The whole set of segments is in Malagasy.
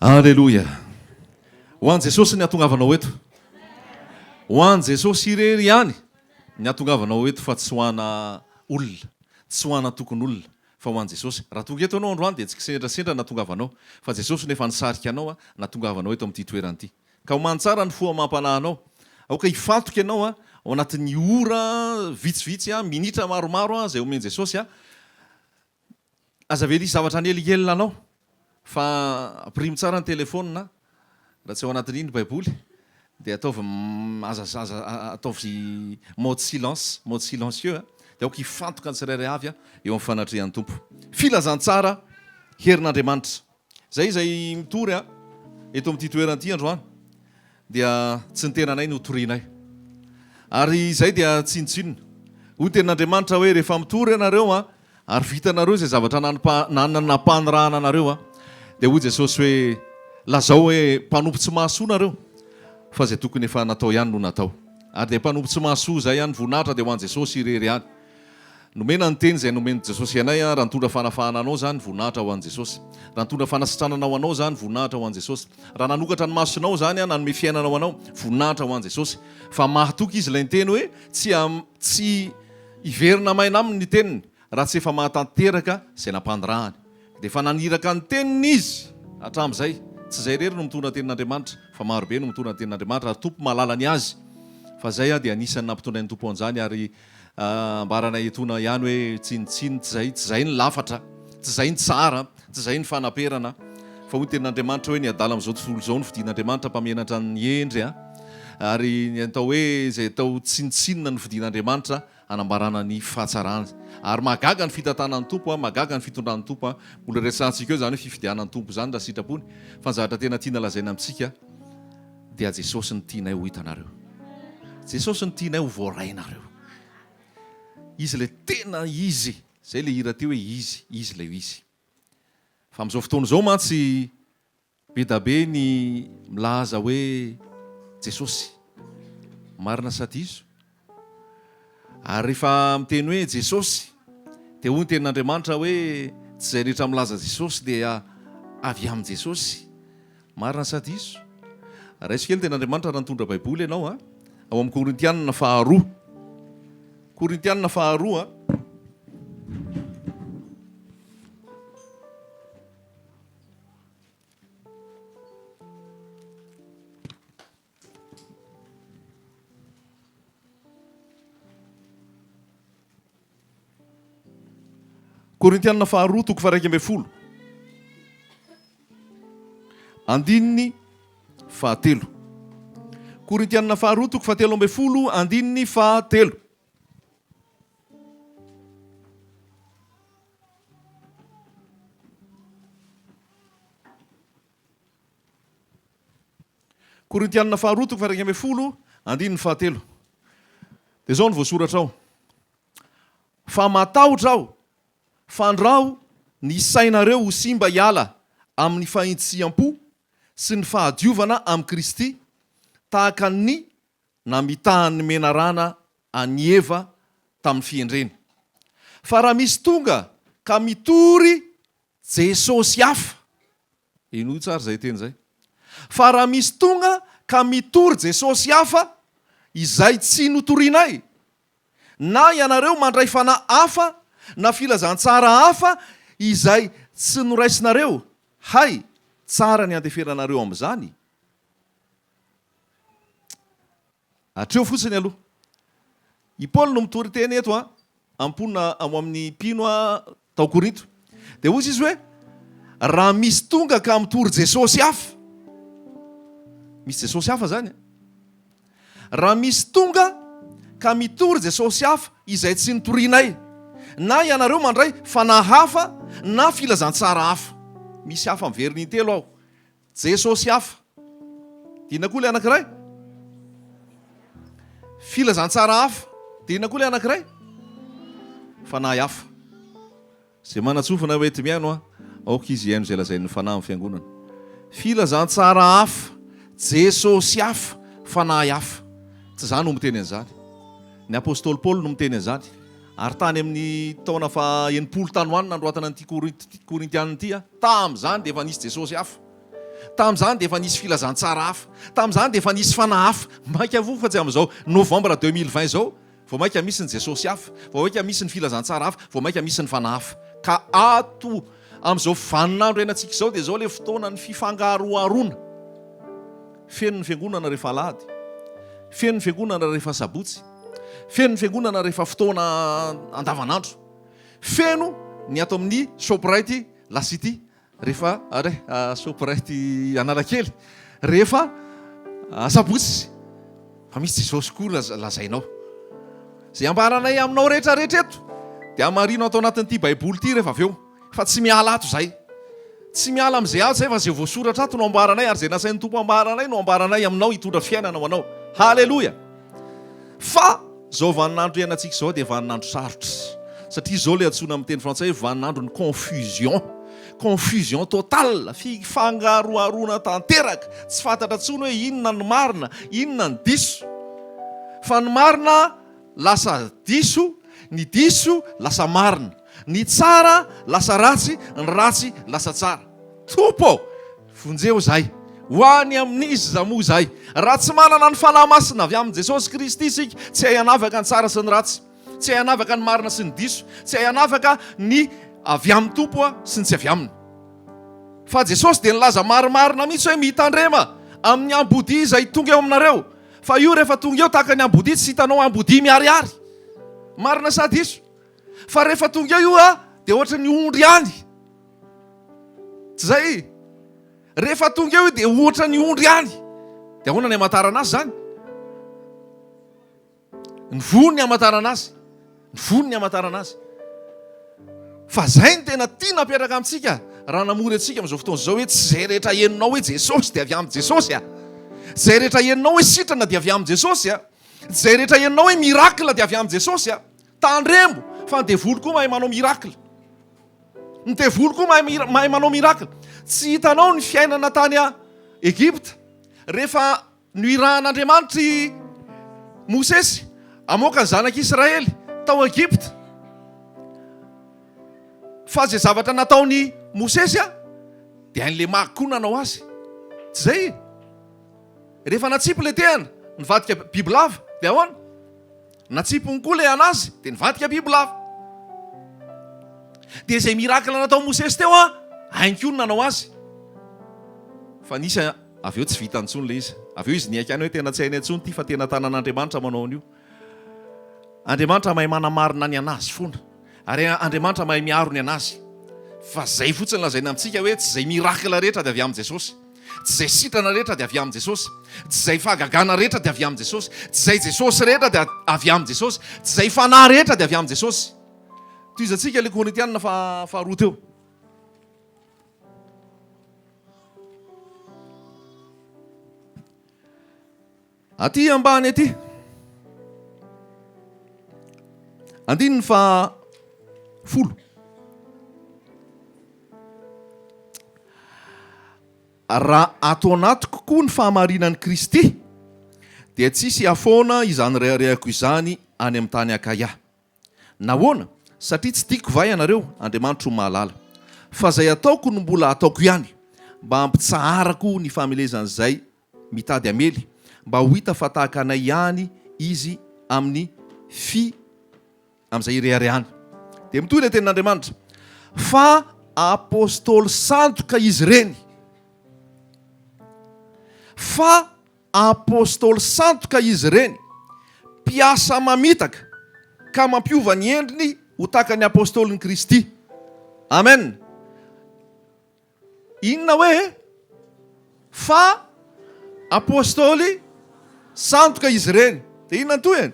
Aleloia! Ho an'i Jesosy ny hatongavanao eto. Ho an'i Jesosy irery ihany ny hatongavanao eto fa tsy ho ana olona, tsy ho ana tokon'olona fa ho an'i Jesosy. Raha tonga eto ianao androany dia tsy kisendrasendra ny nahatongavanao fa Jesosy no efa nisarika anao nahatongavanao eto amin'ity toerana ity. Ka omano tsara ny fo amam-panahinao. Aoka hifantoka ianao ao anatin'ny ora vitsivitsy, minitra maromaro izay omen'i Jesosy. Aza avela hisy zavatra hanelingelina anao fa ampirimo tsara ny telephone raha tsy ao anatin'iny ny baiboly dia ataovy aza aza ataovy mode silence, mode silencieux dia aoka hifantoka ny tsirairay avy eo amin'ny fanatrehan'ny Tompo. Filazantsara herin'Andriamanitra. Zay izay mitory eto amin'ity toerana ity androany dia tsy ny tenanay no torianay. Ary izay dia tsinontsinona. Hoy ny tenin'Andriamanitra hoe rehefa mitory ianareo ary vitanareo izay zavatra nampanirahana anareo dia hoy Jesosy hoe lazao hoe mpanompo tsy mahasoa nareo fa izay tokony efa natao ihany no natao. Ary dia mpanompo tsy mahasoa izay ihany, voninahitra dia ho an'i Jesosy irery ihany. Nomena ny teny izay nomen'i Jesosy anay aho, raha nitondra fanafahana anao izany, voninahitra ho an'i Jesosy. Raha nitondra fanasitranana ho anao izany, voninahitra ho an'i Jesosy. Raha nanokatra ny masonao izany aho, nanome fiainana ho anao, voninahitra ho an'i Jesosy. Fa mahatoky Izy ilay niteny hoe tsy tsy hiverina maina aminy ny teniny raha tsy efa mahatanteraka izay nampanirahany. Dia efa naniraka ny teniny Izy hatramin'izay. Tsy izay irery no mitondra ny tenin'Andriamanitra, fa marobe no mitondra ny tenin'Andriamanitra ary Tompo mahalala ny Azy. Fa izay aho dia anisan'ny nampitondrain'ny Tompo an'izany ary Ambaranay etoana ihany hoe tsinontsinona, tsy izay, tsy izay ny lafatra, tsy izay ny tsara, tsy izay ny fanaperana, fa hoy ny tenin'Andriamanitra hoe ny adala amin'izao tontolo izao no fidin'Andriamanitra mpamenatra ny hendry, ary ny atao hoe izay atao tsinontsinona no fidin'Andriamanitra hanambarana ny fahatsarany. Ary mahagaga ny fitantanan'ny Tompo, mahagaga ny fitondran'ny Tompo. Mbola resahantsika eo izany hoe fifidianan'ny Tompo izany raha sitrapony, fa ny zavatra tena tiana lazaina amintsika dia Jesosy no tianay ho hitanareo. Jesosy no tianay ho voarainareo. Izy ilay tena Izy. Izay ilay hira teo hoe Izy, Izy ilay Izy. Fa amin'izao fotoana izao mantsy be da be ny milaza hoe Jesosy. Marina sa diso? Ary rehefa miteny hoe Jesosy dia hoy ny tenin'Andriamanitra hoe tsy izay rehetra milaza Jesosy dia avy amin'i Jesosy. Marina sa diso? Raiso kely ny tenin'Andriamanitra raha nitondra Baiboly ianao a. Ao amin'ny Korintianina faharoa. Korintianina faharoa. Korintianina faharoa toko faha-11 andininy fahatelo. Korintianina faharoa toko fahatelo ambin'ny folo andininy fahatelo. Korintianina faharoa toko faha-11 andininy fahatelo. Dia izao no voasoratra ao, Fa matahotra aho, fandrao ny sainareo ho simba hiala amin'ny fahintsiam-po sy ny fahadiovana amin'i Kristy, tahaka ny namitahan'ny menarana an'i Eva tamin'ny fihendreny. Fa raha misy tonga ka mitory Jesosy hafa, Henoy tsara izay teny izay. Fa raha misy tonga ka mitory Jesosy hafa izay tsy notorinay, na ianareo mandray fanahy hafa na filazantsara hafa izay tsy noraisinareo, hay, tsara ny handeferanareo amin'izany. Hatreo fotsiny aloha. I Paoly no mitory teny eto an, am-ponina ao amin'ny mpino tao Korinto. Dia hoy izy hoe, raha misy tonga ka mitory Jesosy hafa, misy Jesosy hafa zany an. Raha misy tonga ka mitory Jesosy hafa izay tsy nitorianay, na ianareo mandray fanahy hafa na filazantsara hafa. Misy hafa miverina intelo aho. Jesosy hafa. Dia inona koa ilay anankiray? Filazantsara hafa. Dia inona koa ilay anankiray? Fanahy hafa. Izay manan-tsofina ho enti-mihaino an, aoka izy hihaino izay lazain'ny Fanahy amin'ny fiangonana. Filazantsara hafa, Jesosy hafa, Fanahy hafa. Tsy izaho no miteny an'izany. Ny apostoly Paoly no miteny an'izany. Ary tany amin'ny taona faha 60 tany ho any nanoratana an'ity Korintiana ity, tamin'izany dia efa nisy Jesosy hafa. Tamin'izany dia efa nisy filazantsara hafa. Tamin'izany dia efa nisy fanahy hafa. Mainka voa fa tsy amin'izao novembre 2020 izao vao mainka misy ny Jesosy hafa, vao mainka misy ny filazantsara hafa, vao mainka misy ny fanahy hafa. Ka ato amin'izao vaninandro iainantsika izao dia izao ilay fotoanan'ny fifangaroharoana. Feno ny fiangonana rehefa alahady. Feno ny fiangonana rehefa sabotsy. Feno ny fiangonana rehefa fotoana andavanandro. Feno ny ato amin'ny Shoprite La City rehefa are Shoprite Analakely rehefa sabotsy. Fa misy Jesosy koa lazainao. Izay ambaranay aminao rehetra rehetra eto dia hamarino ato anatin'ity Baiboly ity rehefa avy eo. Fa tsy miala ato izay. Tsy miala amin'izay ato izay fa izay voasoratra ato no ambaranay ary izay nasain'ny Tompo ambaranay no ambaranay aminao hitondra fiainana ho anao. Haleloia! Fa izao vaninandro iainantsika izao dia vaninandro sarotra. Satria izao ilay antsoina amin'ny teny frantsay hoe vaninandron'ny confusion. Confusion totale, fifangaroharoana tanteraka. Tsy fantatra intsony hoe inona ny marina, inona ny diso. Fa ny marina lasa diso, ny diso lasa marina. Ny tsara lasa ratsy, ny ratsy lasa tsara. Tompo ô! Vonjeo izahay. Ho any amin'iza moa izahay? Raha tsy manana ny Fanahy Masina avy amin'i Jesosy Kristy isika, tsy hay hanavaka ny tsara sy ny ratsy, tsy hay hanavaka ny marina sy ny diso, tsy hay hanavaka ny avy amin'ny Tompo sy ny tsy avy aminy. Fa Jesosy dia nilaza marimarina mihitsy hoe mitandrema amin'ny ambodia izay tonga eo aminareo. Fa io rehefa tonga eo tahaka ny ambodia tsy hitanao ambodia miharihary. Marina sa diso? Fa rehefa tonga eo io a, dia ohatry ny ondry ihany. Tsy zay? Rehefa tonga eo io dia ohatra ny ondry ihany. Dia ahoana ny hamantarana azy zany? Ny voany ny hamantarana azy. Ny voany ny hamantarana azy. Fa zay ny tena tiana apetraka amintsika raha namory antsika amin'izao fotoana izao hoe tsy izay rehetra henonao hoe Jesosy dia avy amin'i Jesosy a. Izay rehetra henonao hoe sitrana dia avy amin'i Jesosy a. Izay rehetra henonao hoe miracle dia avy amin'i Jesosy a. Tandremo fa ny devoly koa mahay manao miracle. Ny devoly koa mahay mahay manao miracle. Tsy hitanao ny fiainana tany Egypta rehefa noirahan'Andriamanitra i Mosesy hamoaka ny zanak'Israely tao Egypta. Fa izay zavatra nataon'i Mosesy dia hain'ilay magy koa nanao azy. Tsy izay e? Rehefa natsipy ilay tehana, nivadika bibilava, dia ahoana? Natsipiny koa ilay anazy dia nivadika bibilava. Dia izay miracle natao Mosesy teo an, hainy koa ny nanao azy. Fa nisy avy eo tsy vitany intsony ilay izy. Avy eo izy niaiky ihany hoe tena tsy hainy intsony ity fa tena tanan'Andriamanitra manao an'io. Andriamanitra mahay manamarina ny anazy foana. Ary Andriamanitra mahay miaro ny anazy. Fa izay fotsiny lazaina amintsika hoe tsy izay miracle rehetra dia avy amin'i Jesosy. Tsy izay sitrana rehetra dia avy amin'i Jesosy. Tsy izay fahagagana rehetra dia avy amin'i Jesosy. Tsy izay Jesosy rehetra dia avy amin'i Jesosy. Tsy izay fanahy rehetra dia avy amin'i Jesosy. Tohizantsika ilay Korintianina faharoa teo. Aty ambany aty. Andininy faha folo. Raha ato anatiko koa ny fahamarinan'i Kristy, dia tsy hisy hahafoana izany reharehako izany any amin'ny tany Akaia. Nahoana? Satria tsy tiako va ianareo, Andriamanitro mahalala. Fa izay ataoko no mbola ataoko ihany, mba hampitsaharako ny famelezan'izay mitady hamely, mba ho hita fa tahaka anay ihany izy amin'ny fi amin'izay ireharehany. Dia mitohy ilay tenin'Andriamanitra, fa apostoly sandoka izy ireny. Fa apostoly sandoka izy ireny, mpiasa mamitaka ka mampiova ny endriny ho tahaka ny apostolin'i Kristy. Amen. Inona hoe fa apostoly sandoka izy ireny? Dia inona ny tohiny?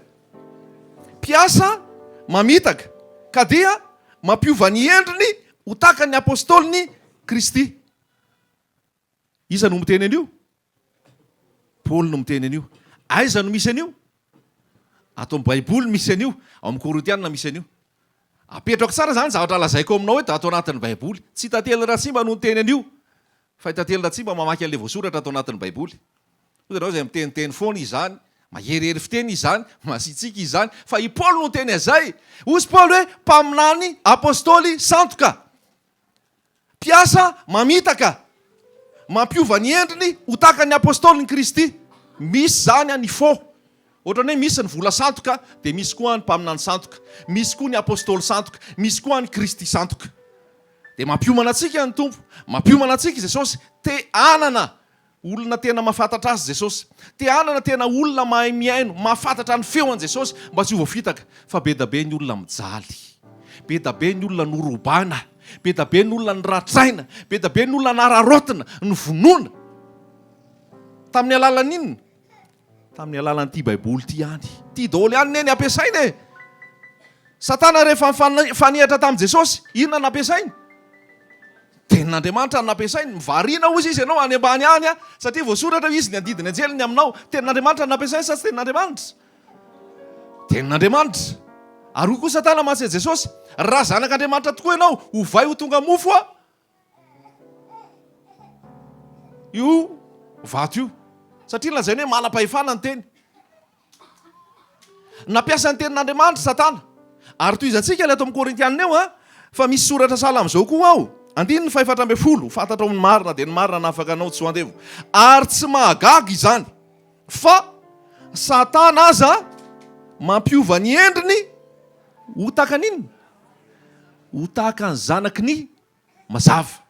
Mpiasa mamitaka ka dia mampiova ny endriny ho tahaka ny apostolin'i Kristy. Iza no miteny an'io? Paoly no miteny an'io. Aiza no misy an'io? Ato amin'ny Baiboly misy an'io, ao amin'ny Korintiana misy an'io. Apetrako tsara izany zavatra lazaiko aminao eto ato anatin'ny Baiboly. Tsy i Tantely Ratsimba no niteny an'io, fa i Tantely Ratsimba mamaky an'ilay voasoratra ato anatin'ny Baiboly. Hoy ianareo izay miteniteny foana izany, maherihery fiteny izany, masiatsiaka izany, fa i Paoly no niteny an'izay. Hoy Paoly hoe, mpaminany, apostoly, sandoka. Mpiasa mamitaka. Mampiova ny endriny ho tahaka ny Apôstôlin'i Kristy. Misy izany ny faux. Ohatran'ny hoe misy ny vola sandoka, dia misy koa ny mpaminany sandoka. Misy koa ny Apôstôly sandoka. Misy koa ny Kristy sandoka. Dia mampiomana antsika ny Tompo. Mampiomana antsika i Jesosy. Te hanana olona tena mahafantatra Azy Jesosy. Te hanana tena olona mahay mihaino, mahafantatra ny feo an'i Jesosy mba tsy ho voafitaka. Fa be da be ny olona mijaly. Be da be ny olona norobana. Be da be ny olona noratraina. Be da be ny olona nararaotina, novonoina. Tamin'ny alalan'inona? Tamin'ny alalan'ity Baiboly ity ihany. Ity daholo ihany ne ny ampiasaina e! Satana rehefa nifanehatra tamin'i Jesosy, inona no nampiasainy? Tenin'Andriamanitra no nampiasainy. Mivarina hozy izy ianao any ambany any, satria voasoratra hoe izy ny handidy ny anjeliny aminao. Tenin'Andriamanitra no nampiasainy sa tsy tenin'Andriamanitra? Tenin'Andriamanitra. Ary hoy koa Satana mantsy an'i Jesosy, Raha zanak'Andriamanitra tokoa ianao, ovay ho tonga mofo aho. Io vato io. Satria lazainy hoe manam-pahefana ny teny. Nampiasa ny tenin'Andriamanitra Satana. Ary tohizantsika ilay ato amin'ny Korintianina eo an, fa misy soratra sahala amin'izao koa ao. Andininy fahefatra ambin'ny folo, fantatrao ny marina dia ny marina hanafaka anao tsy ho andevo. Ary tsy mahagaga izany fa Satana aza mampiova ny endriny ho tahaka ny inona? Ho tahaka ny zanaky ny Mazava.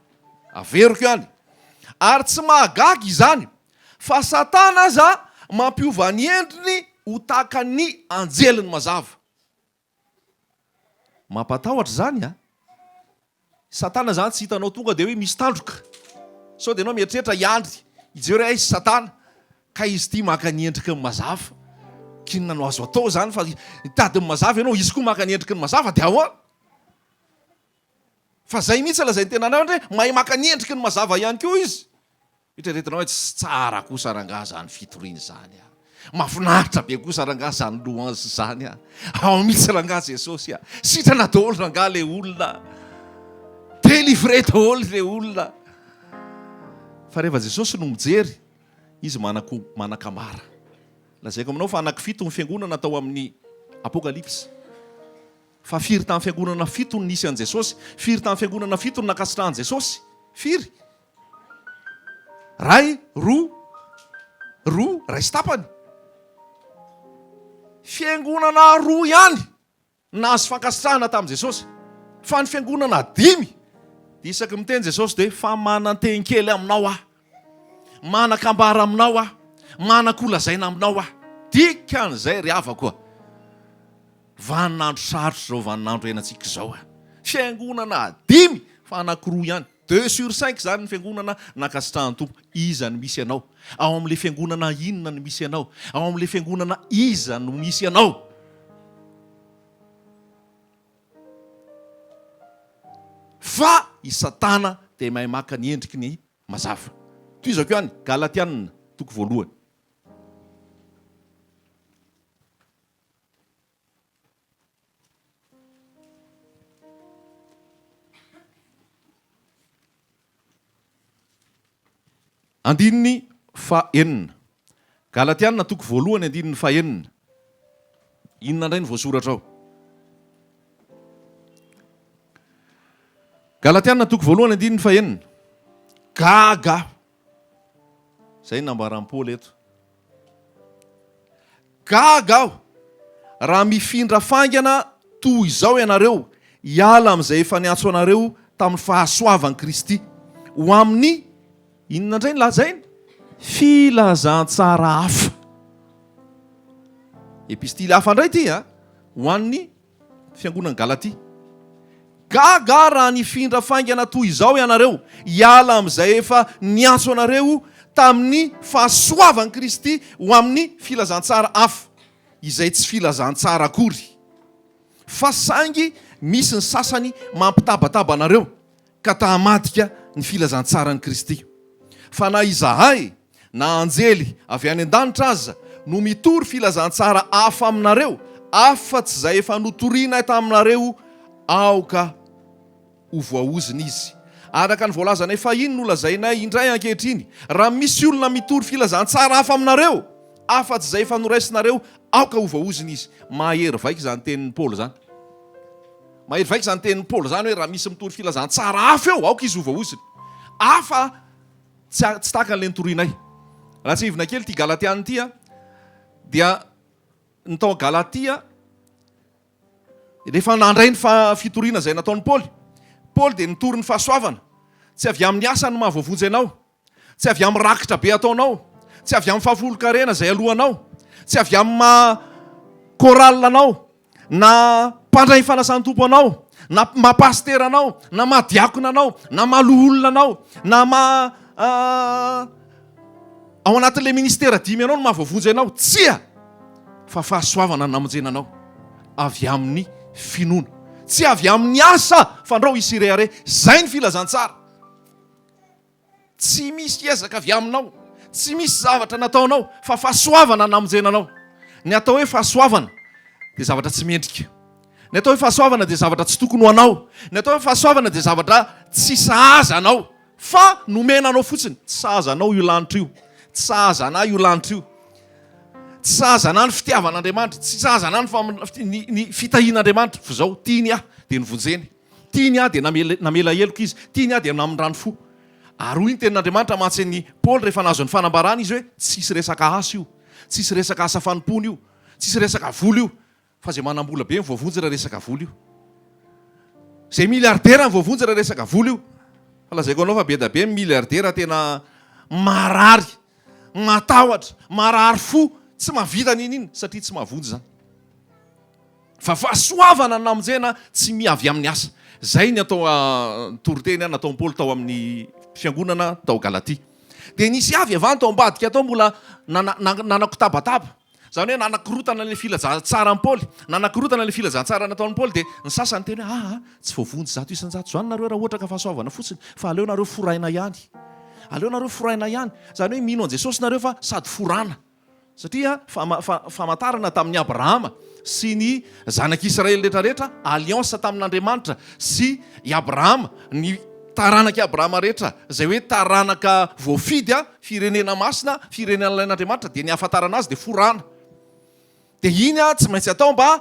Averiko ihany. Ary tsy mahagaga izany fa Satana aza mampiova ny endriny ho tahaka ny anjeliny mazava. Mampatahotra izany a! Satana izany tsy hitanao tonga dia hoe misy tandroka. Sao dia ianao mieritreritra hiandry hijery hoe aiza Satana ka izy ity maka ny endriky ny mazava. K'inona no azo atao izany fa hitady ny mazava ianao, izy koa maka ny endriky ny mazava dia ahoana? Fa zay mihitsy lazain'ny tenanao ndry mahay maka ny endriky ny mazava ihany koa izy. Eritreretinao hoe tsy tsara kosa rangaha zany fitoriana izany a. Mahafinaritra be kosa rangaha zany louange zany a. Ao mihitsy rangaha Jesosy a. Sitrana daholo rangaha le olona. Délivré daholo le olona. Fa rehefa Jesosy no mijery, izy manako manan-kamara. Lazaiko aminao fa anankifito ny fiangonana tao amin'ny Apokalypsy. Fa firy tamin'ny fiangonana fito no nisy an'i Jesosy? Firy tamin'ny fiangonana fito no nankasitrahan'i Jesosy? Firy? Ray, roa, roa, ray sy tapany. Fiangonana roa ihany nahazo fankasitrahana tamin'i Jesosy. Fa ny fiangonana dimy, dia isaky miteny Jesosy dia fa manan-teny kely aminao aho. Manan-kambara aminao aho. Manan-kolazaina aminao aho. Dikan'izay ry havako a. Vaninandro sarotra izao vaninandro iainantsika izao a! Fiangonana dimy fa anankiroa ihany, deux sur cinq izany ny fiangonana nankasitrahan'ny Tompo. Iza no misy anao? Ao amin'ilay fiangonana inona no misy anao? Ao amin'ilay fiangonana iza no misy anao? Fa i Satana dia mahay maka ny endriky ny mazava. Tohizako ihany, Galatiana toko voalohany. Andininy fahenina. Galatiana toko voalohany andininy fahenina. Inona indray no voasoratra ao? Galatiana toko voalohany andininy fahenina. Gaga aho. Izay no nambaran'i Paoly eto. Gaga aho raha mifindra faingana toy izao ianareo hiala amin'izay efa niantso anareo tamin'ny fahasoavan'i Kristy, ho amin'ny, inona indray no lazainy? Filazantsara hafa. Epistily hafa indray ity an, ho an'ny Fiangonan'i Galatia. Gaga aho raha nifindra faingana toy izao ianareo, hiala amin'izay efa niantso anareo tamin'ny fahasoavan'i Kristy ho amin'ny filazantsara hafa, izay tsy filazantsara akory. Fa saingy misy ny sasany mampitabataba anareo, ka ta-hamadika ny filazantsaran'i Kristy. Fa na izahay na anjely avy any an-danitra aza no mitory filazantsara hafa aminareo, afa-tsy izay efa notorinay taminareo, aoka ho voaozona izy. Araka ny voalazanay fahiny no lazainay indray ankehitriny, raha misy olona mitory filazantsara hafa aminareo, afa-tsy izay efa noraisinareo, aoka ho voaozona izy. Mahery vaika izany tenin'i Paoly izany. Mahery vaika izany tenin'i Paoly izany hoe raha misy mitory filazantsara hafa eo, aoka izy ho voaozona. Hafa. Tsy tsy tahaka an'ilay notorianay. Raha tsiahivina kely ity Galatiana ity a, dia ny tao Galatia rehefa nandray ny fitoriana izay nataon'i Paoly, Paoly dia nitory ny fahasoavana, tsy avy amin'ny asa no mahavoavonjy anao, tsy avy amin'ny rakitra be ataonao, tsy avy amin'ny fahafolon-karena izay aloanao, tsy avy amin'ny maha chorale anao, na mpandray ny fanasan'ny Tompo anao, na maha pasitera anao, na maha diakona anao, na maha loholona anao, na maha ao anatin'ilay ministera dimy anao no maha voavonjy anao. Tsia! Fa fahasoavana no namonjena anao avy amin'ny finoana. Tsy avy amin'ny asa fandrao hisy hirehareha. Izay ny filazantsara. Tsy misy ezaka avy aminao, tsy misy zavatra nataonao fa fahasoavana namonjena anao. Ny atao hoe fahasoavana dia zavatra tsy mendrika. Ny atao hoe fahasoavana dia zavatra tsy tokony ho anao. Ny atao hoe fahasoavana dia zavatra tsy sahaza anao fa nomena anao fotsiny. Tsy sahaza anao io lanitra io. Tsy sahaza anah io lanitra io. Tsy sahaza anah ny fitiavan'Andriamanitra. Tsy sahaza anah ny, ny fitahian'Andriamanitra. Fa izao, tiany aho dia novonjeny. Tiany aho dia namela heloka izy, tiany aho dia namindrany fo. Ary hoy ny tenin'Andriamanitra mantsy an'i Paoly rehefa nahazo ny fanambarana izy hoe, tsisy resaka asa io, tsisy resaka asa fanompoana io, tsisy resaka vola io, fa izay manam-bola be no voavonjy raha resaka vola io. Izay milliardaire no voavonjy raha resaka vola io. Fa lazaiko anao fa be dia be ny milliardaire tena marary, matahotra, marary fo, tsy mahavita n'inon'inona satria tsy mahavonjy izany. Fa fahasoavana ny namonjena tsy mi avy amin'ny asa. Izay ny atao toriteny nataon'i Paoly tao amin'ny fiangonana tao Galatia. Dia nisy avy avy any tao ambadika tao mbola nanakotabataba. Izany hoe nanakorotana ilay filazantsaran'i Paoly. Nanakorotana ilay filazantsara nataon'i Paoly dia ny sasany niteny hoe aa tsy voavonjy 100% izany nareo raha ohatra ka fahasoavana fotsiny fa aleo nareo foraina ihany. Aleo nareo foraina ihany. Izany hoe mino an'i Jesosy nareo fa sady forana. Satria famantarana tamin'i Abrahama sy ny zanak'Israely rehetra rehetra, alliance tamin'Andriamanitra sy i Abrahama, ny taranak'i Abrahama rehetra, izay hoe taranaka voafidy, firenena masina, firenena nalain'Andriamanitra, dia ny ahafantarana azy dia forana. Dia iny tsy maintsy atao mba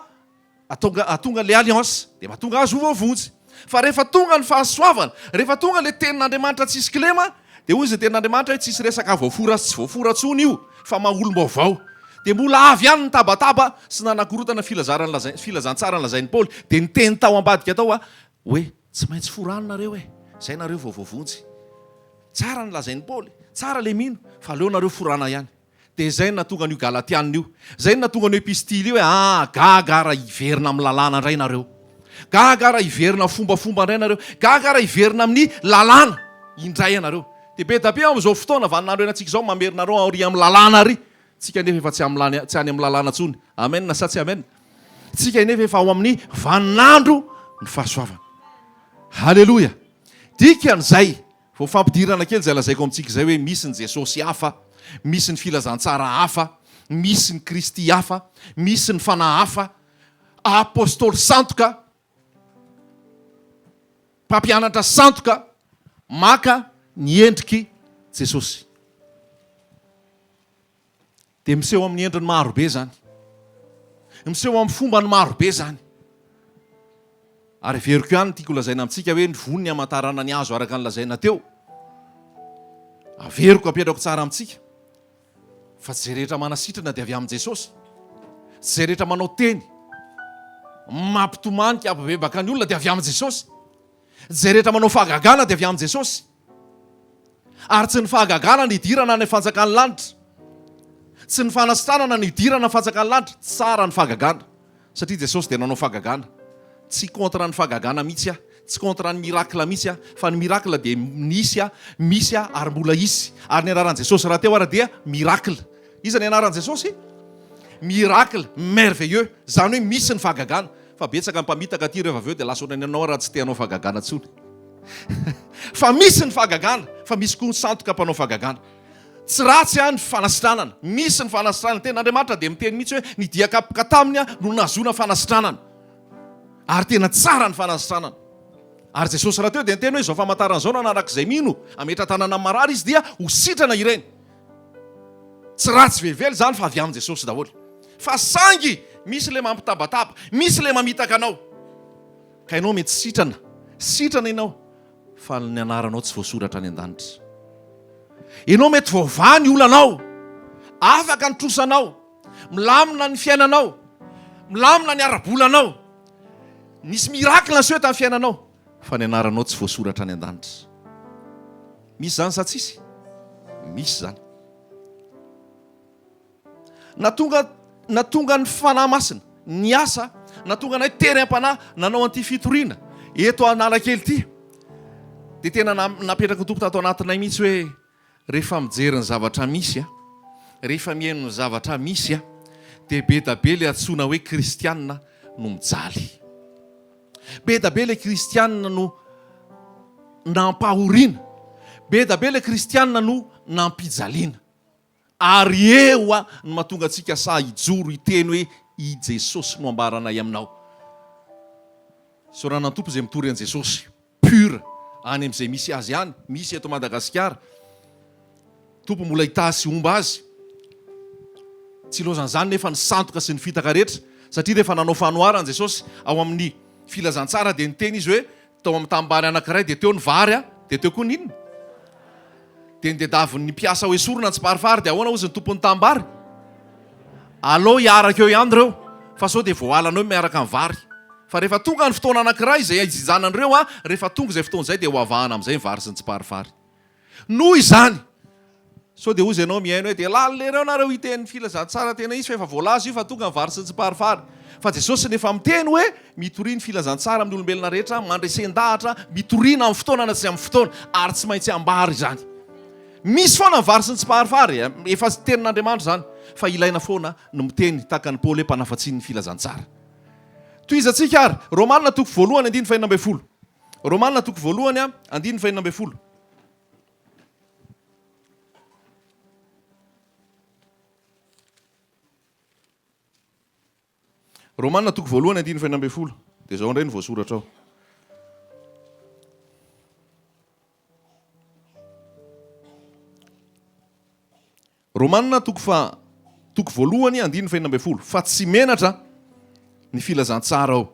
Atonga atonga le alliance dia mahatonga azy ho voavonjy. Fa rehefa tonga ny fahasoavana, rehefa tonga le tenin'Andriamanitra tsisy kilema dia hoy izay tenin'Andriamanitra hoe tsisy resaka voafora sy tsy voafora tsony io fa maha olom-baovao. Dia mbola avy ihany ny tabataba sy nanakorotana filazarany lazainy filazantsara nolazain'i Paoly dia niteny tao ambadika tao hoe tsy maintsy forano nareo e, zay nareo vao voavonjy. Tsara ny lazain'i Paoly, tsara le mino fa aleo nareo forana ihany. Dia izay no nahatonga an'io Galatiana io. Izay no nahatonga an'io epistily io hoe, Ah, gaga aho raha hiverina amin'ny lalàna indray nareo. Gaga aho raha hiverina amin'ny fombafomba indray nareo. Gaga aho raha hiverina amin'ny lalàna indray ianareo. Dia be dia be amin'izao fotoana vaninandro iainantsika izao mamerina anareo aorian'ny amin'ny lalàna ary. Tsika anefa efa tsy amin'ny tsy any amin'ny lalàna intsony. Amen sa tsy amen? Tsika anefa efa ao amin'ny vaninandro ny fahasoavana. Haleloia! Dikan'izay, Vao fampidirana kely izay lazaiko amintsika izay hoe misy ny Jesosy hafa, misy ny filazantsara hafa, misy ny Kristy hafa, misy ny Fanahy hafa, Apostoly sandoka, mpampianatra sandoka maka ny endrik'i Jesosy. Dia miseho amin'ny endriny maro be izany. Miseho amin'ny fombany maro be izany. Ary heveriko ihany ny tiako lazaina amintsika hoe ny voa ny hamantarana ny hazo araka ny lazaina teo. Averiko apetrako tsara amintsika fa tsy izay rehetra manasitrana dia avy amin'i Jesosy. Tsy izay rehetra manao teny mampitomany ka hampibebaka ny olona dia avy amin'i Jesosy. Tsy izay rehetra manao fahagagana dia avy amin'i Jesosy. Ary tsy ny fahagagana no hidirana any fanjakan'ny lanitra. Tsy ny fanasitranana no hidirana fanjakan'ny lanitra. Tsara ny fahagagana. Satria Jesosy dia nanao fahagagana. Tsy contre ny fahagagana mihitsy aho. Tsy contre ny miracle mihitsy aho. Fa ny miracle dia nisy, misy ary mbola hisy. Ary ny anaran'i Jesosy rahateo ara dia miracle. Iza ny anaran'i Jesosy? Miracle, merveilleux. Izany hoe misy ny fahagagana. Fa betsaka ny mpamitaka aty rehefa avy eo dia lasa ohatran'ny anao raha tsy te hanao fahagagana intsony. Fa misy ny fahagagana, fa misy koa ny sandoka mpanao fahagagana. Tsy ratsy ny fanasitranana. Misy ny fanasitranana. Ny tenin'Andriamanitra dia miteny mihitsy hoe ny dia kapoka taminy no nahazoana fanasitranana. Ary tena tsara ny fanasitranana. Ary Jesosy rahateo dia niteny hoe izao famantarana izao no hanarak'izay mino, hametra-tanana amin'ny marary izy dia ho sitrana ireny. Tsy ratsy velively izany fa avy amin'i Jesosy daholo. Fa saingy misy ilay mampitabataba, misy ilay mamitaka anao. Ka ianao mety sitrana, sitrana ianao fa ny anaranao tsy voasoratra any an-danitra. Ianao mety voavaha ny olanao, afaka ny trosanao, milamina ny fiainanao, milamina ny ara-bolanao. Nisy miracle niseho tamin'ny fiainanao, fa ny anaranao tsy voasoratra any an-danitra. Misy izany sa tsisy? Misy izany. Natonga natonga ny Fanahy Masina niasa, natonga anay tery am-panahy nanao an'ity fitoriana eto Analakely ity. Dia tena napetraky ny Tompo tato anatinay mihitsy hoe rehefa mijery ny zavatra misy, rehefa mihaino ny zavatra misy, dia be da be ilay antsoina hoe kristiana no mijaly. Be da be ilay kristiana no nampahoriana. Be da be ilay kristiana no nampijaliana. Ary eo no mahatonga antsika sahy hijoro hiteny hoe i Jesosy no ambaranay aminao. Isaorana ny Tompo izay mitory an'i Jesosy pur any amin'izay misy azy any, misy eto Madagasikara. Tompo mbola hitahy sy homba azy. Tsy ilaozan'izany nefa ny sandoka sy ny fitaka rehetra, satria rehefa nanao fanoharana Jesosy ao amin'ny filazantsara dia niteny izy hoe Tao amin'ny tanimbary anankiray dia teo ny vary a, dia teo koa ny inona? Dia nitadiavin'ny mpiasa ho esorina ny tsiparifary, dia ahoana hozy ny tompon'ny tanimbary? Alao hiaraka eo ihany ireo, fa sao dia voahalana eo miaraka ny vary. Fa rehefa tonga ny fotoana anankiray izay hijinjana an'ireo a, rehefa tonga izay fotoana izay dia ho avahana amin'izay ny vary sy ny tsiparifary. Noho izany, sao dia hozy ianao mihaino hoe dia lalina ereo nareo hiteny ny filazantsara tena izy fa efa voalaza io fa tonga ny vary sy ny tsiparifary. Fa Jesosy nefa miteny hoe mitoria ny filazantsara amin'ny olombelona rehetra, mandresen-dahatra, mitoria na amin'ny fotoana na tsy amin'ny fotoana, ary tsy maintsy ambara izany. Misy foana ny vary sy ny tsiparifary, efa tenin'Andriamanitra izany, fa ilaina foana ny miteny tahaka an'i Paoly hoe mpanafatsiny ny filazantsara. Tohizantsika ary, Romana toko voalohany andininy fahenina ambinifolo. Romana toko voalohany andininy fahenina ambinifolo. Romana toko voalohany andininy fahenina ambinifolo. Dia izao indray no voasoratra ao. Romana toko faha toko voalohany andininy fahenina ambinifolo, fa tsy menatra ny filazantsara aho,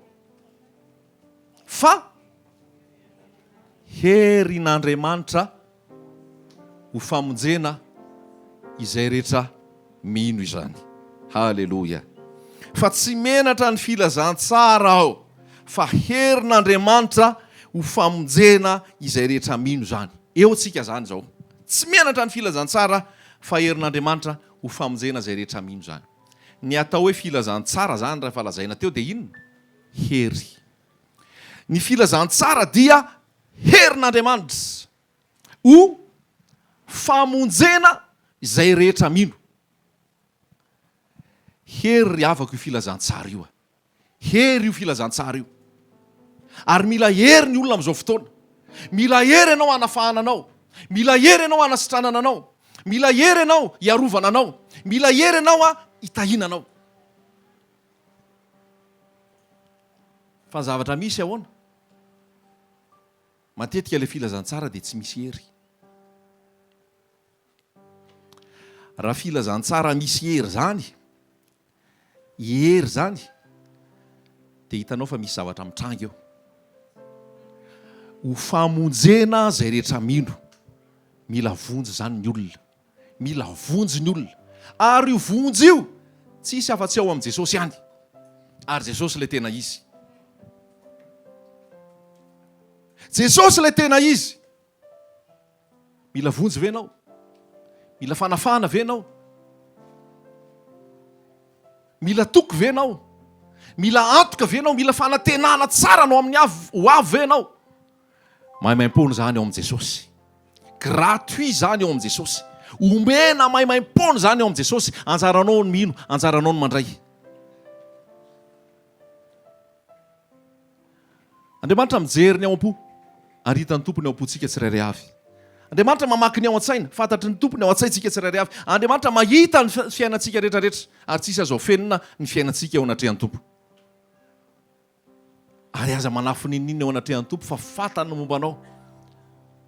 fa herin'Andriamanitra ho famonjena izay rehetra mino izany. Haleloia! Fa tsy menatra ny filazantsara aho, fa herin'Andriamanitra ho famonjena izay rehetra mino izany. Eo tsika izany izao. Tsy menatra ny filazantsara fa herin'Andriamanitra ho famonjena izay rehetra mino izany. Ny atao hoe filazantsara izany raha efa lazaina teo dia inona? Hery. Ny filazantsara dia herin'Andriamanitra ho famonjena izay rehetra mino. Hery ry havako io filazantsara io a. Hery io filazantsara io. Ary mila hery ny olona amin'izao fotoana. Mila hery ianao hanafahana anao. Mila hery ianao hanasitranana anao. Mila hery ianao hiarovana anao. Mila hery ianao hitahiana anao. Fa ny zavatra misy ahoana? Matetika ilay filazantsara dia tsy misy hery. Raha filazantsara misy hery izany, hery izany, dia hitanao fa misy zavatra mitranga eo. Ho famonjena izay rehetra mino. Mila vonjy izany ny olona. Mila vonjy ny olona. Ary io vonjy io, tsisy afa-tsy ao amin'i Jesosy ihany. Ary Jesosy ilay tena izy. Jesosy ilay tena izy. Mila vonjy ve ianao? Mila fanafahana ve ianao? Mila toky ve ianao? Mila antoka ve ianao? Mila fanantenana tsara no amin'ny avy ho avy ve ianao? Maimaimpoana izany ao amin'i Jesosy. Gratuit izany ao amin'i Jesosy. Omena maimaimpoana izany ao amin'i Jesosy. Anjaranao ny mino, anjaranao ny mandray. Andriamanitra mijery ny ao am-po ary hitan'ny Tompo ny ao am-pontsika tsirairay avy. Andriamanitra mamaky ny ao an-tsaina, fantatry ny Tompo ny ao an-tsaintsika tsirairay avy. Andriamanitra mahita ny fiainantsika rehetrarehetra ary tsisy azo afenina ny fiainantsika eo anatrehan'ny Tompo. Ary aza manafo n'inon'inona eo anatrehan'ny Tompo fa fantany ny momba anao.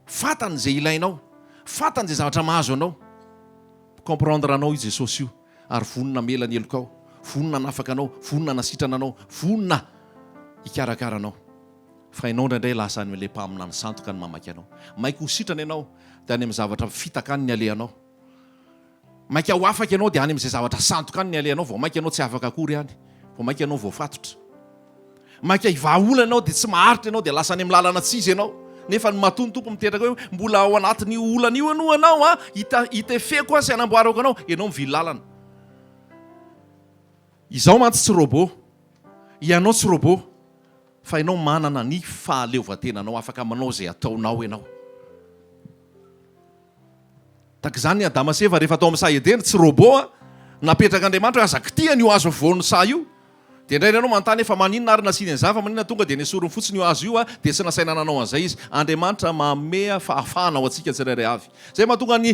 Fantany izay ilainao. Fantany izay zavatra mahazo anao. Comprendre anao io Jesosy io ary vonona hamela ny helokao, vonona hanafaka anao, vonona hanasitrana anao, vonona hikarakara anao. Fa ianao indraindray lasa any amin'ilay mpaminany sandoka no mamaky anao. Maika ho sitrana ianao dia any amin'ny zavatra fitaka any ny alehanao. Maika ho afaka ianao dia any amin'izay zavatra sandoka any ny alehanao, vao maika ianao tsy afaka akory any, vao maika ianao voafatotra. Maika hivaha olana ianao dia tsy maharitra ianao dia lasa any amin'ny lalana tsy izy ianao. Nefa ny matoa ny Tompo miteraka hoe mbola ao anatin'io olana io aloha ianao an, hita, hitefeko aho sy hanamboarako anao, ianao mivily lalana. Izaho mantsy tsy robot, ianao tsy robot, fa ianao manana ny fahaleovantenanao, afaka manao izay ataonao ianao. Tahaka izany i Adama sy Eva rehefa tao amin'ny saha Edena, tsy robot an! Napetrak'Andriamanitra hoe aza kitihana io hazo afovoan'ny saha io. Dia indray ianao manontany hoe fa maninona ary nasiany an'izany, fa maninona tonga dia nesoriny fotsiny io hazo io an, dia tsy nasaina nanao an'izay izy. Andriamanitra manome fahafahana ho antsika tsirairay avy. Izay mahatonga ny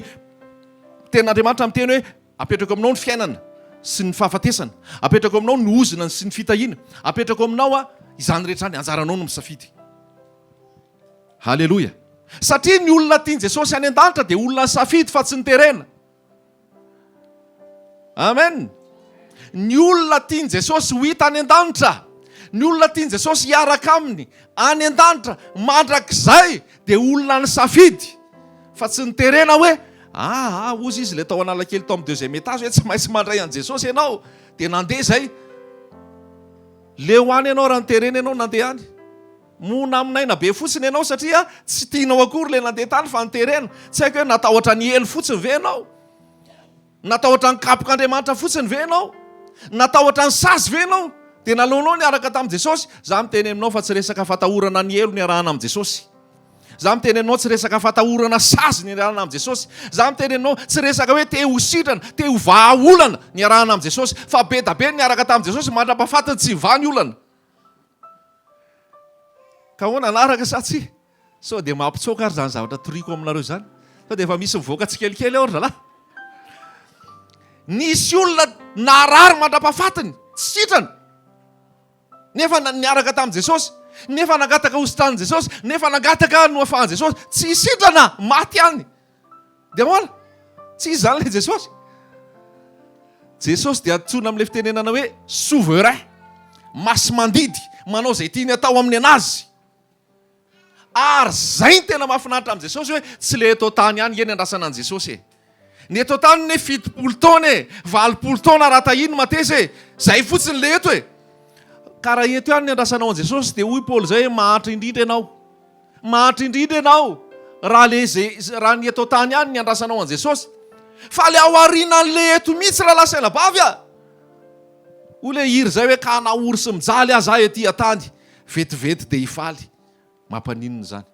tenin'Andriamanitra miteny hoe apetrako aminao ny fiainana sy ny fahafatesana, apetrako aminao ny ozona sy ny fitahiana, apetrako aminao an, izany rehetra izany, anjaranao no misafidy. Haleloia! Satria ny olona tian'i Jesosy any an-danitra dia olona nisafidy fa tsy niterena. Amen! Ny olona tian'i Jesosy ho hita any an-danitra, ny olona tian'i Jesosy hiaraka aminy any an-danitra mandrakizay dia olona nisafidy fa tsy niterena hoe aa hozy izy ilay tao Analakely tao amin'ny deuxième étage hoe tsy maintsy mandray an'i Jesosy ianao dia nandeha izay. Leo any ianao raha niterena ianao nandeha any. Monamonaina be fotsiny ianao satria tsy tianao akory ilay nandeha tany fa noterena. Tsy haiko hoe natahotra ny helo fotsiny ve ianao? Natahotra ny kapok'Andriamanitra fotsiny ve ianao? Natahotra ny sazy ve ianao? Dia naleonao niaraka tamin'i Jesosy? Za miteny aminao fa tsy resaka fatahorana ny helo niarahana amin'i Jesosy. Za miteny aminao tsy resaka fatahorana sazy niarahana amin'i Jesosy. Za miteny aminao tsy resaka hoe te ho sitrana, te ho vahaolana niarahana amin'i Jesosy. Fa be da be ny niaraka tamin'i Jesosy mandra-pahafatiny tsy hivaha ny olana. Ka ahoana, hanaraka sa tsia? Sao dia mampitsoaka ary izany zavatra toriko aminareo izany? Sao dia efa misy mivoaka tsikelikely ao ry zalahy? Nisy olona narary mandra-pahafatiny, tsy sitrana, nefa niaraka tamin'i Jesosy, nefa nangataka hositranin'i Jesosy, nefa nangataka nohafahan'i Jesosy, tsy sitrana, maty ihany. Dia ahoana? Tsy izy izany ilay Jesosy. Jesosy dia antsoina amin'ilay fitenenana hoe souverain, masi-mandidy, manao izay tiany atao amin'ny anazy. Ary izay ny tena mahafinaritra amin'i Jesosy hoe tsy ilay eto an-tany ihany nge ny andrasana an'i Jesosy e. Ny eto an-tany ne 70 taona e, 80 taona raha tahiny mateza e, izay fotsiny ilay eto e. Ka raha eto ihany ny andrasanao an'i Jesosy dia hoy Paoly izay hoe mahantra indrindra ianao. Mahantra indrindra ianao raha le ze raha ny eto an-tany ihany ny andrasanao an'i Jesosy. Fa le ao aorianan'le eto mihitsy rahalahy sy anabavy a! Hoy le hira izay hoe ka na ory sy mijaly aza aho ety an-tany, vetivety dia hifaly. Mampaninona izany?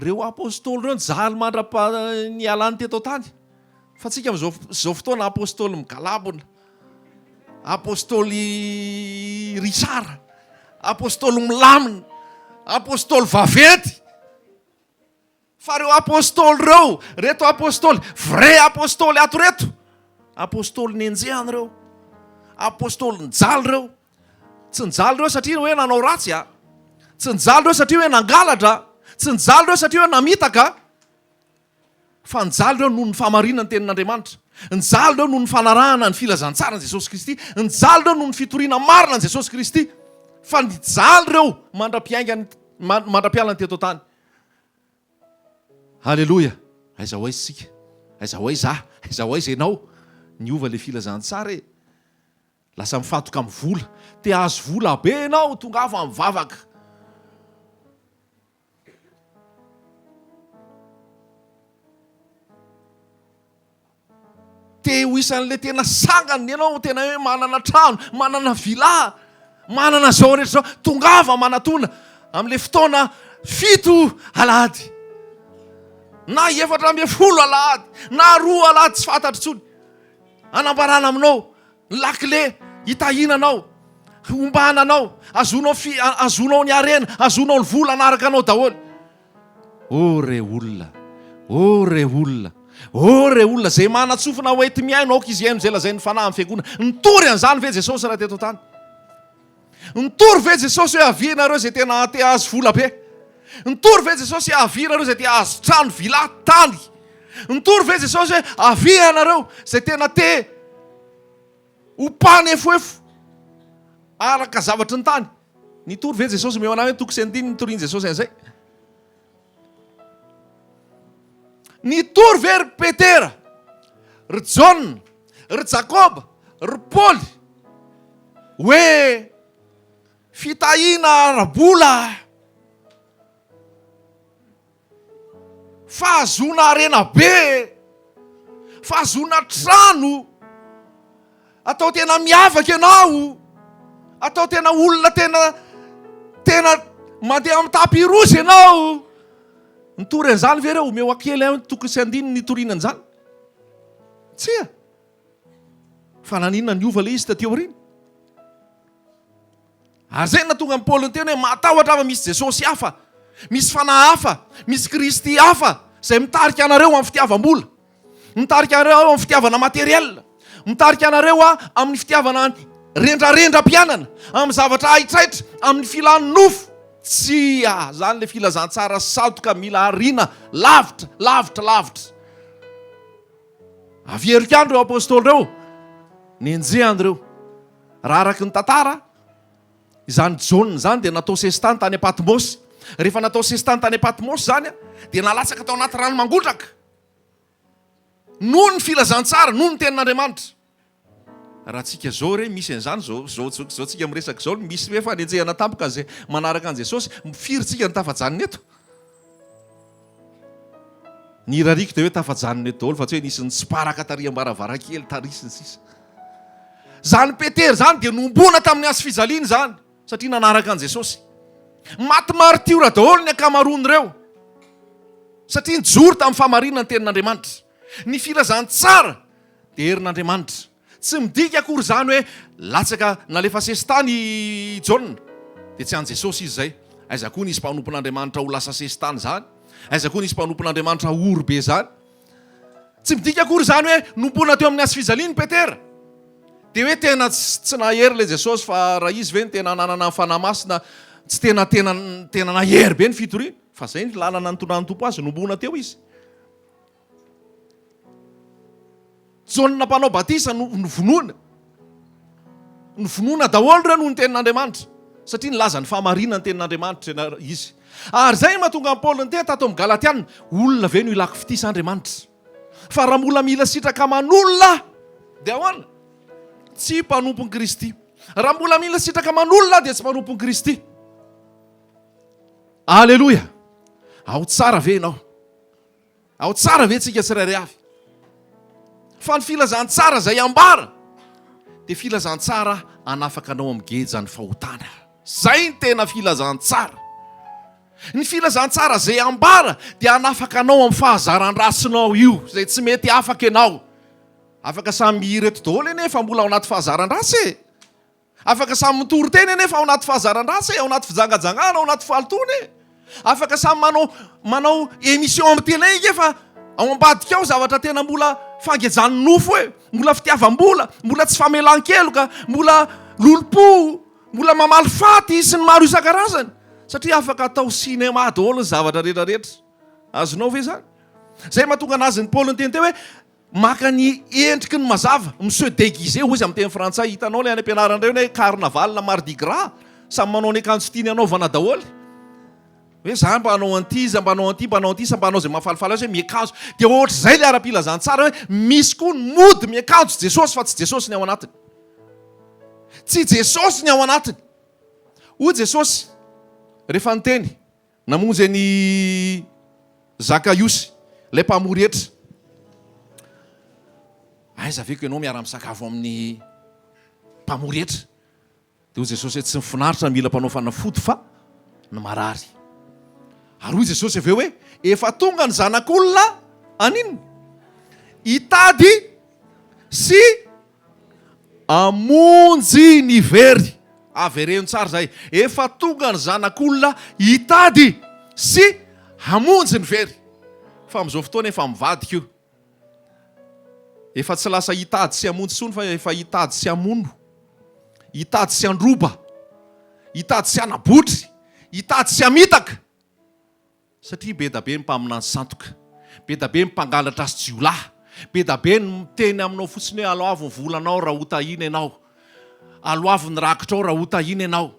Ireo apostoly ireo nijaly mandra-pa nialany teto an-tany. Fa tsika amin'izao izao fotoana apostoly migalabona. Apostoly Richard, apostoly milamina, apostoly vaventy. Fa ireo apostoly ireo, reto apostoly, vrai apostoly ato reto, apostoly nenjehana ireo, apostoly nijaly ireo. Tsy nijaly ireo satria hoe nanao ratsy a. Tsy nijaly ireo satria hoe nangalatra. Tsy nijaly ireo satria hoe namitaka. Fa nijaly ireo noho ny fahamarinan'ny Tenin'Andriamanitra. Nijaly ireo noho ny fanarahana ny filazantsaran'i Jesosy Kristy. Nijaly ireo noho ny fitoriana marina an'i Jesosy Kristy. Fa nijaly ireo mandra-piaingany, mandra-pialany teto an-tany. Haleloia! Aiza ho aiza isika? Aiza ho aiza aho? Aiza ho aiza ianao? Niova ilay filazantsara e! Lasa mifantoka amin'ny vola. Te hahazo vola be ianao, tongava mivavaka. Te ho isan'ilay tena sangany ianao, tena hoe manana trano, manana villa, manana izao rehetra izao. Tongava manatona amin'ilay fotoana fito alahady na 14 alahady na roa alahady tsy fantatro intsony. Anambarana aminao Ny lakile hitahiana anao, hombana anao, azonao fi, azonao ny harena, azonao ny vola hanaraka anao daholo. Oh re olona, oh re olona, oh re olona, izay manan-tsofina ho enti-mihaino, aoka izy hihaino izay lazain'ny Fanahy amin'ny fiangonana. Nitory an'izany ve Jesosy raha teto an-tany? Nitory ve Jesosy hoe avia ianareo izay tena te hahazo vola be? Nitory ve Jesosy hoe avia ianareo izay te hahazo trano, villa, tany? Nitory ve Jesosy hoe avia ianareo izay tena te ho mpanefoefo araka zavatry ny tany? Nitory ve Jesosy? Omeo anah hoe toko sy andininy nitorian'i Jesosy an'izay. Nitory ve ry Petera, ry Jaona, ry Jakoba, ry Paoly hoe fitahiana ara-bola, fahazoana harena be, fahazoana trano, atao tena miavaka ianao, atao tena olona tena tena mandeha amin'ny tapis rouge ianao. Nitory an'izany ve ireo? Omeo kely ahy toko sy andininy nitoriana an'izany. Tsia. Fa naninona niova ilay izy taty aoriana? Ary izay no nahatonga an'i Paoly niteny hoe matahotra aho fa misy Jesosy hafa, misy fanahy hafa, misy Kristy hafa izay mitarika anareo amin'ny fitiavam-bola, mitarika anareo amin'ny fitiavana matériel, mitarika anareo amin'ny fitiavana rendrarendram-piainana, amin'ny zavatra haitraitra, amin'ny filan'ny nofo. Tsia, izany ilay filazantsara sandoka mila ariana lavitra, lavitra, lavitra. Averiko ihany ireo apostoly ireo, nenjehana ireo. Raha araka ny tantara, izany Jaona izany dia natao sesitany tany Patmosy. Rehefa natao sesitany tany Patmosy izany, dia nalatsaka tao anaty rano mangotraka. Noho ny filazantsara, noho ny tenin'Andriamanitra. Raha tsika zao re misy an'izany zao, zao, zao tsika miresaka zao, misy hoe fanenjehana tampoka an'izay manaraka an'i Jesosy, firy tsika no tafajanona eto? Ny irariako dia hoe tafajanona eto daholo fa tsy hoe nisy nitsiparaka tary am-baravarankely tary sy ny sisa. Izany Petera izany dia nohomboana tamin'ny hazo fijaliana izany satria nanaraka an'i Jesosy. Maty maritiora daholo ny ankamaroan'ireo satria nijoro tamin'ny fahamarinana ny tenin'Andriamanitra. Ny filazantsara dia herin'Andriamanitra. Tsy midika akory izany hoe latsaka nalefa sesitany i Jaona dia tsy an'i Jesosy izy izay. Aiza koa nisy mpanompon'Andriamanitra ho lasa sesitany izany? Aiza koa nisy mpanompon'Andriamanitra ory be izany? Tsy midika akory izany hoe nompoina teo amin'ny hazo fijaliana i Petera. Dia hoe tena tsy nahery ilay Jesosy fa raha izy ve no tena nanana ny Fanahy Masina tsy tena tena tena nahery be ny fitoriana. Fa izay ny lalana nitondran'ny Tompo azy, nompoina teo izy. Jaona mpanao batisa no novonoina. Novonoina daholo ireo noho ny tenin'Andriamanitra, satria nilaza ny fahamarinan'ny tenin'Andriamanitra izy. Ary izay no mahatonga an'i Paoly niteny tato amin'ny Galatiana, olona ve no ilako fitia sa Andriamanitra? Fa raha mbola mila sitraka aman'olona aho, dia ahoana? Tsy mpanompon'i Kristy. Raha mbola mila sitraka aman'olona aho, dia tsy mpanompon'i Kristy. Aleloia! Ao tsara ve ianao? Ao tsara ve tsika tsirairay avy? Fa ny filazantsara izay ambara dia filazantsara hanafaka anao amin'ny gejan'ny fahotana. Izay ny tena filazantsara. Ny filazantsara izay ambara dia hanafaka anao amin'ny fahazaran-dratsinao io, izay tsy mety afaka ianao. Afaka samy mihira eto daholo anie fa mbola ao anaty fahazaran-dratsy e. Afaka samy mitory teny anefa ao anaty fahazaran-dratsy e, ao anaty fijangajangana, ao anaty fahalotoana e. Afaka samy manao manao émission amin'ny télé ange fa ao ambadika ao zavatra tena mbola fangejan'ny nofo e, mbola fitiavam-bola, mbola tsy famelan-keloka, mbola lolompo, mbola mamaly faty sy ny maro isan-karazany. Satria afaka atao cinéma daholo ny zavatra rehetra rehetra. Azonao ve izany? Izay mahatonga anazy ny Paoly niteny teo hoe Maka ny endriky ny mazava, mi-se déguiser hoy izy amin'ny teny frantsay, hitanao ilay any am-pianarana ireny hoe carnaval na mardi gras, samy manao ny akanjo tiany hanaovana daholo, hoe za mba hanao an'ity, iza mba hanao an'ity, mba hanao an'ity, samy mba hanao izay mahafalifaly azy hoe miakanjo, dia ohatr'izay ilay ara-pilazantsara hoe misy koa ny mody miakanjo Jesosy fa tsy Jesosy ny ao anatiny. Tsy Jesosy ny ao anatiny. Hoy Jesosy rehefa niteny. Namonjy an'i Zakaiosy, ilay mpamory hetra. Aiza ve ko ianao miara-misakafo amin'ny mpamory hetra? Dia hoy Jesosy hoe tsy ny finaritra mila mpanao fanafody fa ny marary. Ary hoy Jesosy avy eo hoe efa tonga ny zanak'olona haninona? Hitady sy Hamonjy ny very. Avereno tsara izay. Efa tonga ny Zanak'olona hitady sy hamonjy ny very. Fa amin'izao fotoana efa mivadika io. Efa tsy lasa hitady sy hamonjy intsony fa efa hitady sy hamono. Hitady sy handroba. Hitady sy hanabotry. Hitady sy hamitaka. Satria be da be ny mpaminany sandoka, be da be ny mpangalatra sy jiolahy, be da be ny miteny aminao fotsiny hoe aloavy ny volanao raha ho tahiana ianao, aloavy ny rakitrao raha ho tahiana ianao.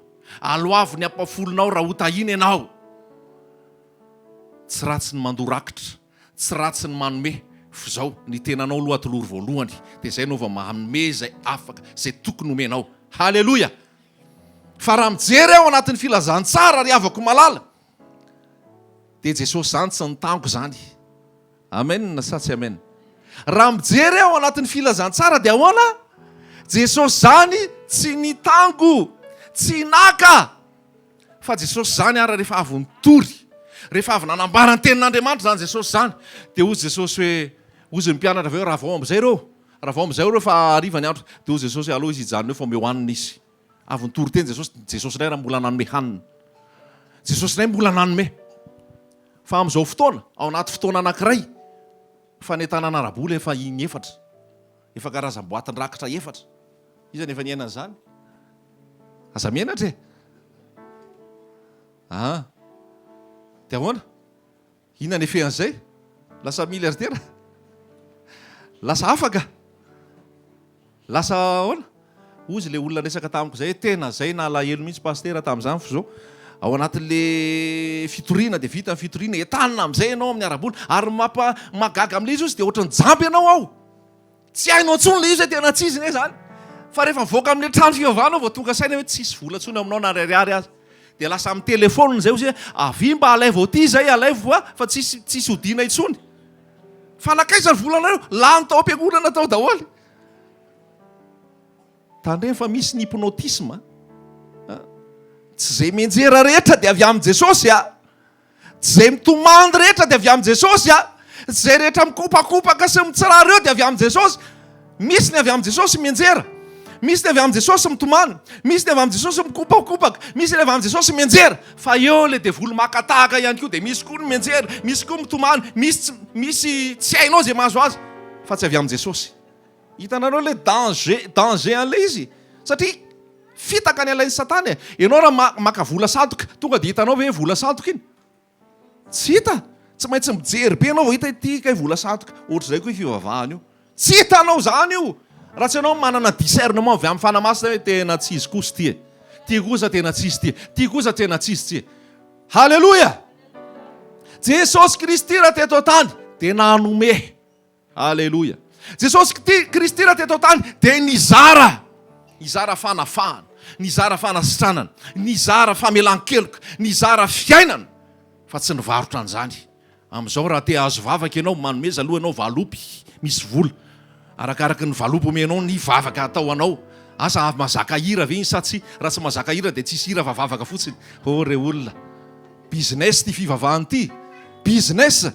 Aloavy ny ampafolonao raha hotahiana ianao. Tsy ratsy ny mandoa rakitra, tsy ratsy ny manome, f'izao, ny tenanao aloha atolory voalohany, dia izay ianao vao manome izay afaka, izay tokony homenao. Haleloia! Fa raha mijery aho anatin'ny filazantsara ry havako malala, dia Jesosy izany tsy nitango izany. Amen sa tsy amen? Raha mijery aho anatin'ny filazantsara dia ahoana? Jesosy izany tsy nitango, tsy naka, fa Jesosy izany ara rehefa avy nitory, rehefa avy nanambara ny tenin'Andriamanitra izany Jesosy izany, dia hozy Jesosy hoe, hozy ny mpianatra avy eo, ravao amin'izay ireo, ravao amin'izay ireo fa hariva ny andro, dia hozy Jesosy hoe aleo izy hijanona eo fa omeo hanina izy. Avy nitory teny Jesosy, Jesosy indray raha mbola nanome hanina. Jesosy indray mbola nanome. Fa amin'izao fotoana, ao anaty fotoana anankiray, fanentanana ara-bola efa in'efatra, efa karazam-boatin-drakitra efatra. Iza no efa niaina an'izany? Aza menatra e! Ah! Dia ahoana? Inona ny effet an'izay? Lasa milliardaire? Lasa afaka? Lasa ahoana? Hozy ilay olona niresaka tamiko izay, tena izay nalahelo mihitsy pasitera tamin'izany fa izao ao anatin'le fitoriana dia vita ny fitoriana, entanina amin'izay ianao amin'ny ara-bola ary mampa mahagaga amin'ilay izy hozy dia ohatran'ny jamba ianao ao. Tsy hainao intsony ilay izy hoe tena tsy izy anie izany. Fa rehefa mivoaka amin'ilay trano fivavahana ao vao tonga saina hoe tsisy vola intsony ao aminao na ariary aza. Dia lasa amin'ny telephone izay hozy hoe avia mba alaivo aty izay, alaivo fa tsisy tsisy hodiana intsony. Fa nankaiza ny volanareo? Lany tao am-piangonana tao daholo. Tandremo fa misy ny hypnotisme a. Tsy izay mianjera rehetra dia avy amin'i Jesosy a. Tsy izay mitomany rehetra dia avy amin'i Jesosy a. Tsy izay rehetra mikopakopaka sy mitsirara eo dia avy amin'i Jesosy. Misy ny avy amin'i Jesosy mianjera. Misy ny avy amin'i Jesosy mitomany. Misy ny avy amin'i Jesosy mikopakopaka. Misy ny avy amin'i Jesosy mianjera. Fa eo ilay devoly maka tahaka ihany koa dia misy koa ny mianjera, misy koa mitomany, misy misy tsy hainao izay mahazo azy fa tsy avy amin'i Jesosy. Hitanareo ilay danger danger an'ilay izy? Satria fitaka ny alain'i Satana e. Ianao raha maka vola sandoka, tonga dia hitanao ve hoe vola sandoka iny? Tsy hita. Tsy maintsy mijery be ianao vao hita ity kay vola sandoka. Ohatr'izay koa io fivavahana io. Tsy hitanao izany io raha tsy ianao manana discernement avy amin'ny Fanahy Masina hoe tena tsy izy kosa ity e. Ity kosa tena tsy izy ity. Ity kosa tena tsy izy ity. Haleloia! Jesosy Kristy raha teto an-tany dia nanome. Aleloia! Jesosy Kristy raha teto an-tany dia nizara, nizara fanafahana, nizara fanasitranana, nizara famelan-keloka, nizara fiainana, fa tsy nivarotra an'izany. Amin'izao raha te hahazo vavaka ianao, manomeza aloha ianao valopy misy vola. Arakaraky ny valopy omenao ny vavaka atao anao. Asa avy mahazaka hira ve iny sa tsia? Raha tsy mahazaka hira dia tsisy hira fa vavaka fotsiny. Oh re olona! Business ity fivavahana ity! Business!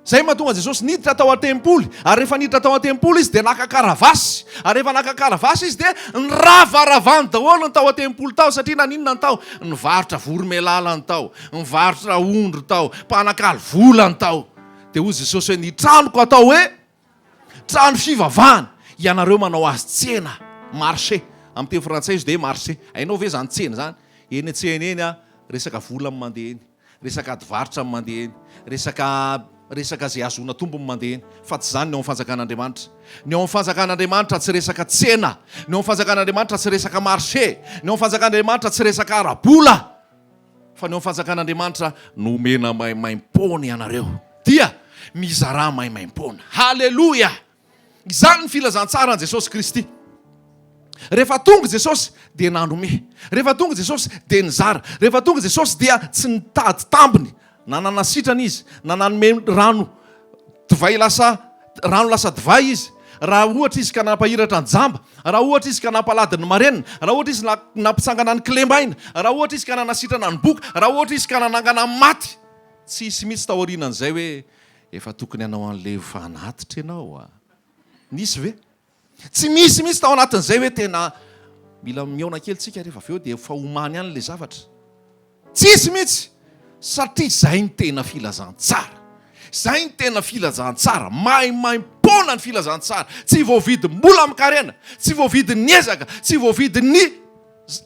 Izay mahatonga Jesosy niditra tao an-tempoly, ary rehefa niditra tao an-tempoly Izy dia naka karavasy, ary rehefa naka karavasy Izy dia niravaravany daholo ny tao an-tempoly tao, satria naninona ny tao? Nivarotra voromailala ny tao, nivarotra ondry tao, mpanakalo vola ny tao. Dia hoy Jesosy hoe, ny tranoko atao hoe trano fivavahana, ianareo manao azy tsena, marché, amin'ny teny frantsay izy dia hoe marché. Hainao ve izany tsena izany? Eny an-tsena eny, resaka vola no mandeha eny. Resaka ady varotra ny mandeha eny, resaka resaka izay hahazoana tombony mandeha eny, fa tsy izany ny ao amin'ny fanjakan'Andriamanitra. Ny ao amin'ny fanjakan'Andriamanitra tsy resaka tsena, ny ao amin'ny fanjakan'Andriamanitra tsy resaka marché, ny ao amin'ny fanjakan'Andriamanitra tsy resaka ara-bola, fa ny ao amin'ny fanjakan'Andriamanitra nomena maimaim-poana ianareo, dia mizarà maimaim-poana. Haleloia! Izany ny filazantsaran'i Jesosy Kristy. Rehefa tonga Jesosy dia nanome. Rehefa tonga Jesosy dia nizara. Rehefa tonga Jesosy dia tsy nitady tambiny na nanasitrana izy na nanome rano divay lasa rano lasa divay izy. Raha ohatra izy ka nampahiratra ny jamba, raha ohatra izy ka nampalady ny marenina, raha ohatra izy nampitsangana ny kilembaina, raha ohatra izy ka nanasitrana ny boka, raha ohatra izy ka nanangana ny maty. Tsy hisy mihitsy taorianan'izay hoe Efa tokony hanao an'ilay fanatitra ianao a! Nisy ve? Tsy misy mihitsy tao anatin'izay hoe tena mila mihaona kely tsika rehefa avy eo dia efa omany ihany ilay zavatra. Tsisy mihitsy! Satria izay ny tena filazantsara. Izay ny tena filazantsara. Maimaimpoana ny filazantsara. Tsy voavidim-bola amin-karena, tsy voavidin'ny ezaka, tsy voavidin'ny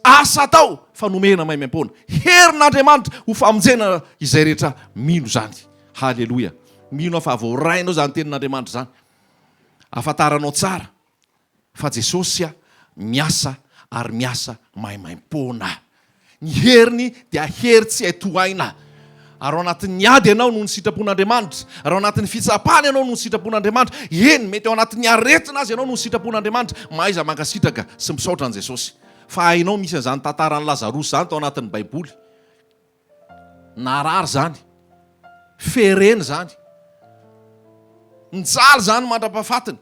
asa atao fa nomena maimaimpoana. Herin'Andriamanitra ho famonjena izay rehetra mino izany. Haleloia! Mino aho fa voarainao izany tenin'Andriamanitra izany. Ahafantaranao tsara fa Jesosy miasa ary miasa maimaimpoana. Ny heriny dia hery tsy hay tohaina. Ary ao anatin'ny ady ianao noho ny sitrapon'Andriamanitra, raha ao anatin'ny fitsapana ianao noho ny sitrapon'Andriamanitra, eny, mety ao anatin'ny aretina aza ianao noho ny sitrapon'Andriamanitra, mahaiza mankasitraka sy misaotra an'i Jesosy. Fa hainao misy an'izany tantaran'i Lazarosy izany tao anatin'ny Baiboly. Narary izany. Ferena izany. Nijaly izany mandra-pahafatiny.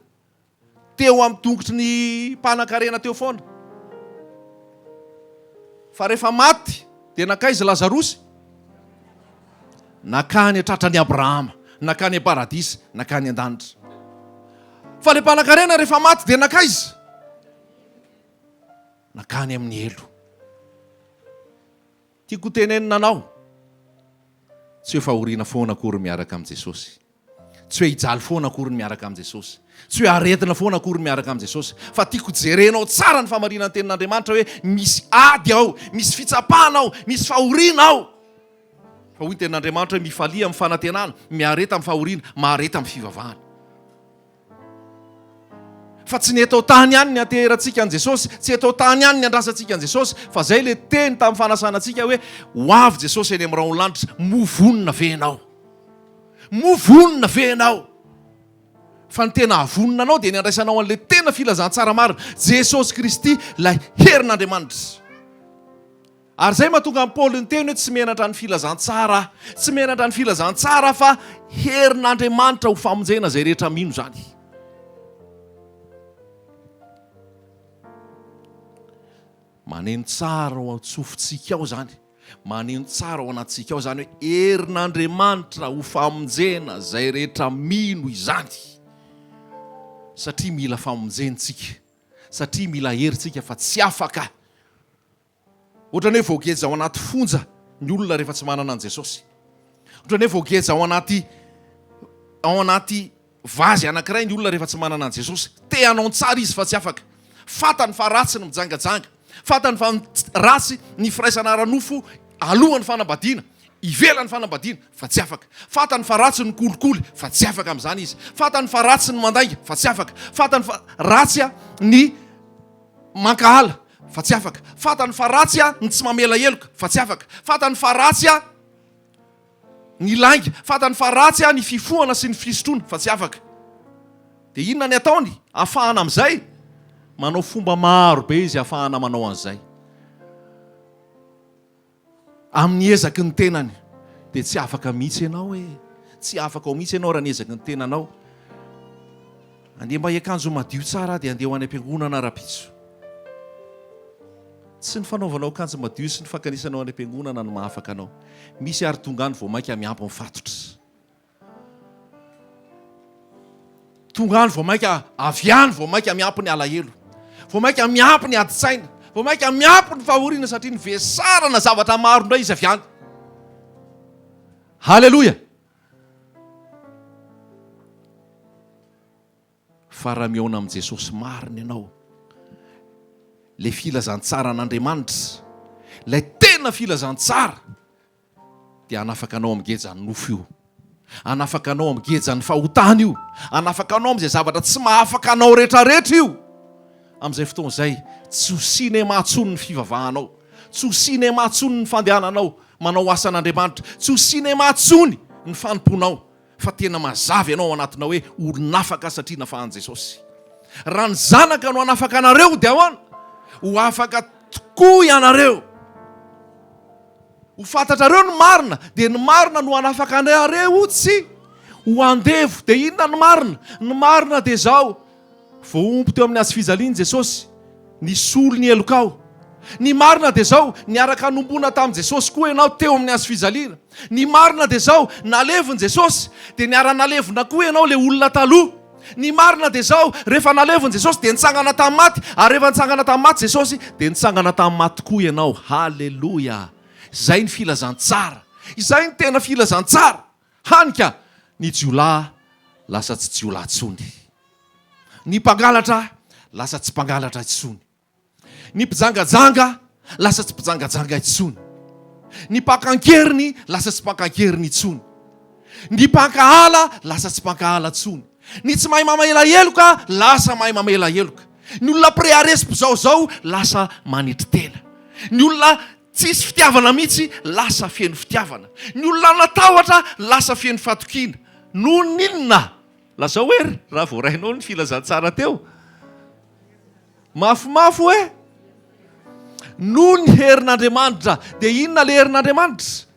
Teo amin'ny tongotry ny mpanankarena teo foana. Fa rehefa maty dia nankaiza Lazarosy? Nankany an-tratran'i Abrahama, nankany am-paradisa, nankany an-danitra. Fa ilay mpanankarena rehefa maty dia nankaiza? Nankany amin'ny helo. Tiako hotenenina anao, tsy hoe fahoriana foana akory miaraka amin'i Jesosy. Tsy hoe hijaly foana akory ny miaraka amin'i Jesosy. Tsy hoe aretina foana akory ny miaraka amin'i Jesosy. Fa tiako jerenao tsara ny fahamarinan'ny tenin'Andriamanitra hoe misy ady ao, misy fitsapana ao, misy fahoriana ao. Fa hoy ny tenin'Andriamanitra hoe mifalia amin'ny fanantenana, miareta amin'ny fahoriana, mahareta amin'ny fivavahana. Fa tsy ny eto an-tany ihany ny anteherantsika an'i Jesosy, tsy eto an-tany ihany ny andrasantsika an'i Jesosy, fa izay ilay teny tamin'ny fanasana antsika hoe ho avy Jesosy eny amin'ny rahon'ny lanitra, moa vonona ve ianao? Moa vonona ve ianao? Fa ny tena hahavonona anao dia ny handraisanao an'ilay tena filazantsara marina, Jesosy Kristy, ilay herin'Andriamanitra. Ary izay mahatonga an'i Paoly niteny hoe tsy menatra ny filazantsara aho. Tsy menatra ny filazantsara aho fa herin'Andriamanitra ho famonjena izay rehetra mino izany. Maneno tsara ao an-tsofintsika ao izany. Maneno tsara ao anatintsika ao izany hoe herin'Andriamanitra ho famonjena izay rehetra mino izany. Satria mila famonjena isika. Satria mila hery isika fa tsy afaka. Ohatran'ny hoe voageja ao anaty fonja ny olona rehefa tsy manana an'i Jesosy. Ohatran'ny hoe voageja ao anaty ao anaty vazy anankiray ny olona rehefa tsy manana an'i Jesosy. Te hanao ny tsara izy fa tsy afaka. Fantany fa ratsy ny mijangajanga. Fantany fa ratsy ny firaisana ara-nofo alohan'ny fanambadiana, ivelan'ny fanambadiana, fa tsy afaka. Fantany fa ratsy ny kolikoly, fa tsy afaka amin'izany izy. Fantany fa ratsy ny mandainga, fa tsy afaka. Fantany fa ratsy ny mankahala fa tsy afaka. Fantany fa ratsy ny tsy mamela heloka fa tsy afaka. Fantany fa ratsy ny lainga. Fantany fa ratsy ny fifohana sy ny fisotroana fa tsy afaka. Dia inona ny ataony ahafahana amin'izay? Manao fomba maro be izy ahafahana manao an'izay. Amin'ny ezaky ny tenany dia tsy afaka mihitsy ianao e! Tsy afaka ao mihitsy ianao raha ny ezaky ny tenanao. Andeha mba hiakanjo madio tsara aho dia andeha ho any am-piangonana rahampitso. Tsy ny fanaovanao akanjo madio sy ny fankanisanao any am-piangonana no mahafaka anao. Misy ary tonga any vao mainka miampy ny fatotra. Tonga any vao mainka avy any vao mainka miampy ny alahelo. Vao mainka miampy ny adin-tsaina. Vao mainka miampy ny fahoriana satria nivesarana zavatra maro indray izy avy any. Haleloia! Fa raha mihaona amin'i Jesosy marina ianao, ilay filazantsaran'Andriamanitra, ilay tena filazantsara, dia hanafaka anao amin'ny gejan'ny nofo io, hanafaka anao amin'ny gejan'ny fahotana io, hanafaka anao amin'izay zavatra tsy mahafaka anao rehetrarehetra io. Amin'izay fotoana izay, tsy ho sinema intsony ny fivavahanao, tsy ho sinema intsony ny fandehananao manao asan'Andriamanitra, tsy ho sinema intsony ny fanompoanao, fa tena mazava ianao ao anatinao hoe olon'afaka satria nafahan'i Jesosy. Raha ny Zanaka no hanafaka anareo dia ahoana? Ho afaka tokoa ianareo. Ho fantatrareo ny marina, dia ny marina no hanafaka anareo tsy ho andevo. Dia inona ny marina? Ny marina dia izao, voahombo teo amin'ny hazo fijaliana Jesosy, nisolo ny helokao. Ny marina dia izao, niaraka nombona tamin'i Jesosy koa ianao teo amin'ny hazo fijaliana. Ny marina dia izao, nalevina Jesosy, dia niara-nalevina koa ianao ilay olona taloha. Ny marina dia izao, rehefa nalevina Jesosy dia nitsangana tamin'ny maty, ary rehefa nitsangana tamin'ny maty Jesosy dia nitsangana tamin'ny maty koa ianao. Haleloia! Izay ny filazantsara. Izay ny tena filazantsara. Hany ka ny jiolahy lasa tsy jiolahy intsony. Ny mpangalatra lasa tsy mpangalatra intsony. Ny mpijangajanga lasa tsy mpijangajanga intsony. Ny mpaka an-keriny lasa tsy mpaka an-keriny intsony. Ny mpankahala lasa tsy mpankahala intsony. Ny tsy mahay mamela heloka lasa mahay mamela heloka. Ny olona mpirehareha sy mpizaozao lasa manetry tena. Ny olona. Tsisy fitiavana mihitsy lasa feno fitiavana. Ny olona natahotra lasa feno fatokiana. Noho ny inona? Lazao hoe raha voarainao ny filazantsara teo. Mafimafy hoe? Noho ny herin'Andriamanitra. Dia inona ilay herin'Andriamanitra?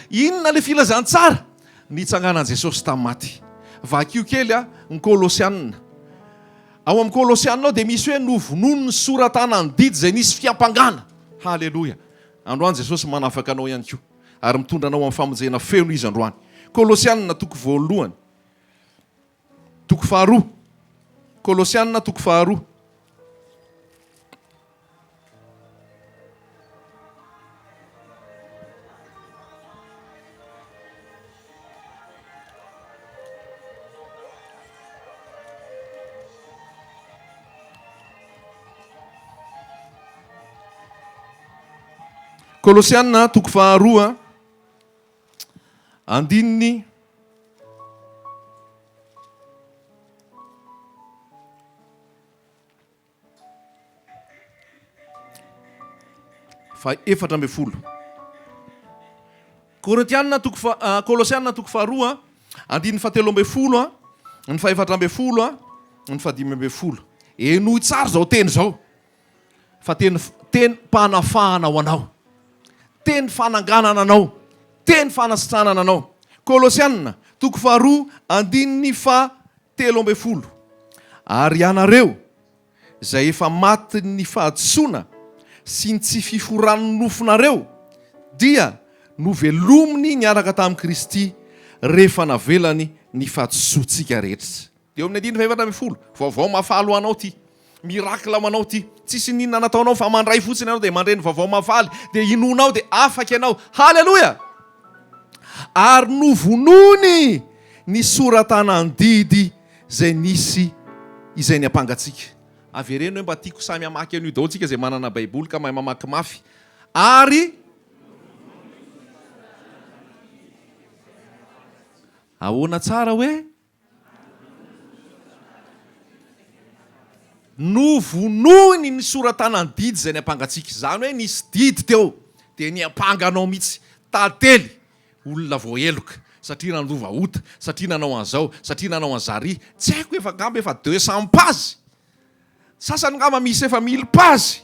Inona ilay filazantsara? Nitsanganan'i Jesosy tamin'ny maty. Vakio kely ny Kolosianina. Ao amin'ny Kolosianina ao dia misy hoe novonoiny ny sora-tanan'ny didy izay nisy fiampangana. Haleloia! Androany Jesosy manafaka anao ihany koa ary mitondra anao amin'ny famonjena feno Izy androany. Kolosianina toko voalohany, toko faharoa. Kolosianina toko faharoa. Kolosiana toko faharoa andininy Faha-14. Korintiana toko fa, ah, Kolosiana toko faharoa, andininy fahatelo ambin'ny folo, ny faha-14, ny faha-15. Henoy tsara izao teny izao, fa teny, teny mpanafahana ho anao, teny fananganana anao, teny fanasitranana anao. Kolosiana toko faharoa, andininy faha-13. Ary ianareo, izay efa matin'ny fahadisoana sy ny tsy fiforan'ny nofonareo, dia novelominy niaraka tamin'i Kristy rehefa navelany ny fahadisoantsika rehetra. Dia eo amin'ny andininy faha-14, vaovao mahafaly ho anao ity, miracle ho anao ity, tsisy n'inona nataonao fa mandray fotsiny ianao dia mandre ny vaovao mahafaly, dia inoanao dia afaka ianao. Haleloia! Ary novonoiny ny sora-tanan-didy izay nisy izay niampanga antsika. Avereno hoe mba tiako samy hamaky an'io daholo tsika izay manana baiboly ka mahay mamaky mafy. Ary ahoana tsara hoe novonoiny ny sora-tanan'ny didy izay niampanga antsika. Izany hoe nisy didy teo dia niampanga anao mihitsy. Tantely. Olona voaheloka satria nandova ota, satria nanao an'izao, satria nanao an'zary, tsy haiko efa angamba efa 200 pages, sasany angamba misy efa mille pages,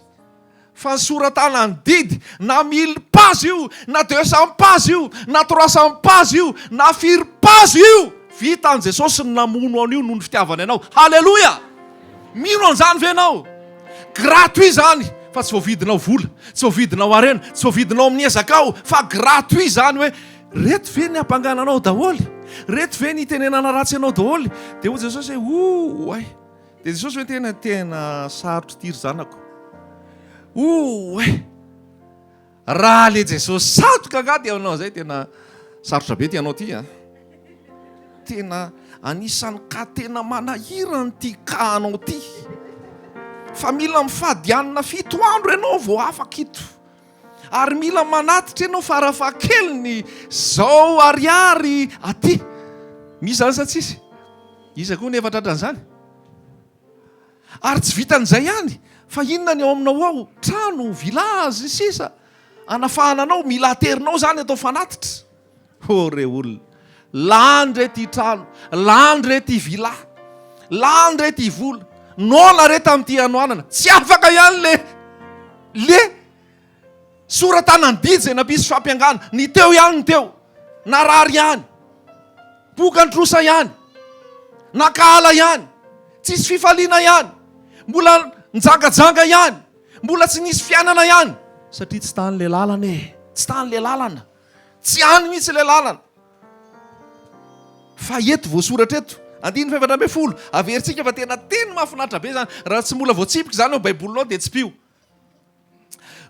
fa ny soratana ny didy na mille pages io, na 200 pages io, na 300 pages io, na firy pages io, vitan'i Jesosy ny namono an'io noho ny fitiavany anao. Haleloia! Mino an'izany ve ianao? Gratuit izany fa tsy voavidinao vola, tsy voavidinao harena, tsy voavidinao amin'ny ezakao fa gratuit izany hoe reto ve ny hampangana anao daholo? Reto ve ny hitenenana ratsy anao daholo? Dia hoy Jesosy hoe oay. Dia Jesosy hoe tena tena sarotra ity ry zanako. Oay. Raha le Jesosy satroka angaha dia hanao an'izay tena sarotra be ty anao ty a. Tena anisan'ny cas tena manahirana ity cas anao ty. Fa mila mifady hanina fito andro ianao vao afaka ito. Ary mila manatitra ianao farafahakeliny zao ariary aty. Misy zany sa tsisy? Iza koa no efa tratran'izany? Ary tsy vitan'izay ihany, fa inona ny ao aminao ao? Trano, villa, sy ny sisa Anafahana anao, mila aterinao izany atao fanatitra. Oh re olona, lany re ty trano, lany re ty villa, lany re ty vola, noana re tamin'ity hanoanana, tsy afaka ihany le le Sora-tanan-didy izay nampisy fampiangana. Ny teo ihany ny teo. Narary ihany. Bokan-trosa ihany. Nankahala ihany. Tsisy fifaliana ihany. Mbola nijangajanga ihany. Mbola tsy nisy fiainana ihany. Satria tsy tany ilay lalana e. Tsy tany ilay lalana. Tsy any mihitsy ilay lalana. Fa eto voasoratra eto, andininy faha-14, averintsika fa tena teny mahafinaritra be izany. Raha tsy mbola voatsipika izany ao Baibolinao dia tsipiho.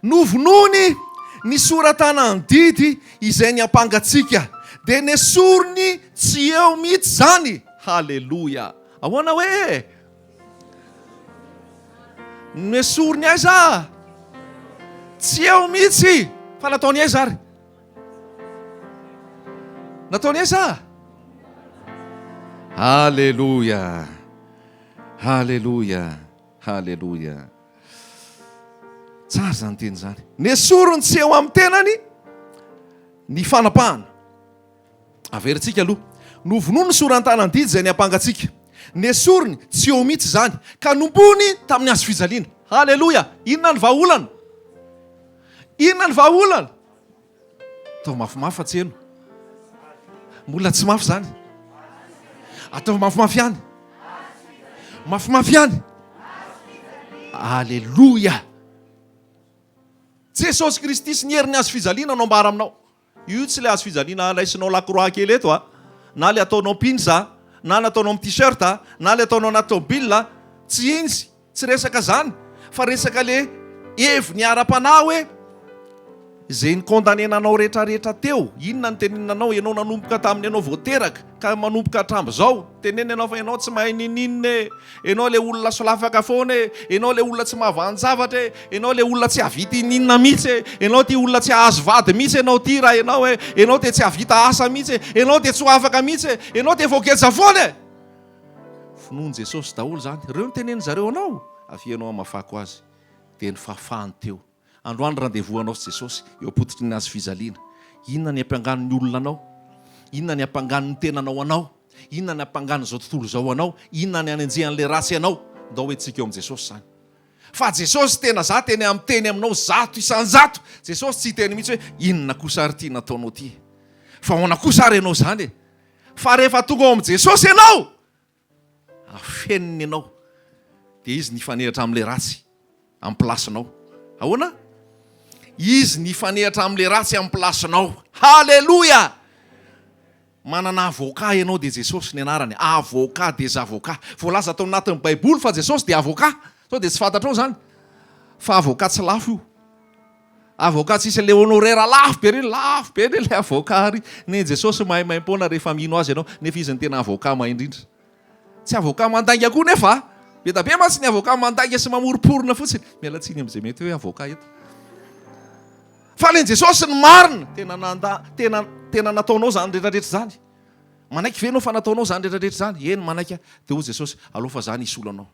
Novonoiny ny sora-tanan-didy izay niampanga antsika, dia nesoriny tsy eo mihitsy izany. Haleloia! Ahoana hoe? Nesoriny aiza? Tsy eo mihitsy! Fa nataony aiza ary? Nataony aiza? Haleloia! Haleloia! Haleloia! Tsara izany teny izany. Nesoriny tsy eo amin'ny tenany ny fanapahana. Averintsika aloha. Novonoiny ny soran-tanan-didy izay niampanga antsika. Nesoriny tsy eo mihitsy izany, ka nombony tamin'ny hazo fijaliana. Haleloia! Inona ny vahaolana? Inona ny vahaolana? Ataovy mafimafy fa tsy heno. Mbola tsy mafy izany. Ataovy mafimafy ihany. Mafimafy ihany. Aleloia! Jesosy Kristy sy ny herin'ny hazo fijaliana no ambara aminao. Io tsy ilay hazo fijaliana raisinao lakroa kely eto a, na ilay ataonao pins a, na nataonao amin'ny t-shirt a, na ilay ataonao anaty tômôbila a, tsy iny, tsy resaka zany fa resaka le heviny ara-panahy hoe izay ni-condamner anao rehetrarehetra teo, inona no tenenina anao, ianao nanomboka tamin'ny ianao vao teraka ka manomboka hatram'izao, tenenina ianao fa ianao tsy mahay ninininona e, Enao le olona solafaka foana e, enao le olona tsy mahavan-javatra e, enao le olona tsy hahavita ininona mihitsy e, enao ty olona tsy hahazo vady mihitsy enao ty raha enao e, enao te tsy hahavita asa mihitsy e, enao te tsy ho afaka mihitsy e, enao te voageja foana e. Finoan'i Jesosy daholo izany. Ireo no tenenin zareo anao, avia enao hamafako azy. Dia nifafahany teo. Androany rendez-vous anao sy Jesosy eo am-pototry ny hazo fijaliana. Inona ny ampiangan'ny olona anao? Inona ny ampiangan'ny tenanao anao? Inona ny ampiangan'izao tontolo izao anao? Inona ny anenjehan'ilay ratsy anao? Ndao hoentintsika eo amin'i Jesosy izany. Fa Jesosy tena za tena miteny aminao 100%. Jesosy tsy hiteny mihitsy hoe inona kosa ary ity nataonao ity e? Fa ahoana kosa ary ianao izany e? Fa rehefa tonga ao amin'i Jesosy ianao, Afeniny ianao dia izy nifanehatra amin'ilay ratsy amin'ny place-nao. Ahoana? Izy nifanehatra amin'ilay ratsy amin'ny place-nao. Haleloia! Manana avocat ianao dia Jesosy ny anarany. Avocat des avocats. Voalaza tao anatin'ny Baiboly fa Jesosy dia avocat. Sao dia tsy fantatrao izany? Fa avocat tsy lafo io. Avocat tsisy le honoraire lafo be ry, lafo be ry le avocat ry. Nen'i Jesosy maimaimpoana rehefa mino azy ianao, nefa izy no tena avocat mahay indrindra. Tsy avocat mandainga koa nefa a! Be da be mantsy ny avocat mandainga sy mamoromporona fotsiny. Miala tsiny amin'izay mety hoe avocat eto. Fa nen'i Jesosy ny marina, tena nanda, tena, tena nataonao izany rehetra rehetra izany. Manaiky ve ianao fa nataonao izany rehetra rehetra izany? Eny manaiky aho. Dia hoy Jesosy, aleo fa za ny hisolo anao.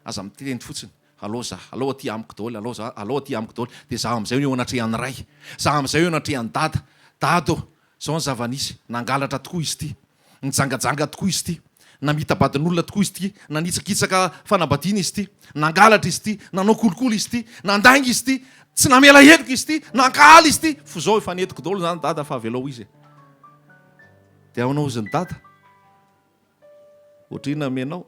Aza miteny fotsiny, alao za, alao aty amiko daholo, alao za, alao aty amiko daholo, dia za amin'izay eo anatrehan'ny Ray, za amin'izay eo anatrehan'i Dada, Dada ô, izao ny zava-nisy, nangalatra tokoa izy ity, nijangajanga tokoa izy ity, namita-badin'olona tokoa izy ity, nanitsakitsaka fanambadiana izy ity, nangalatra izy ity, nanao kolikoly izy ity, nandainga izy ity, tsy namela heloka izy ity, nankahala izy ity, f'izao efa nentiko daholo izany Dada fa avelao izy e. Dia ahoana hozy ny Dada? Ohatrinona amenao?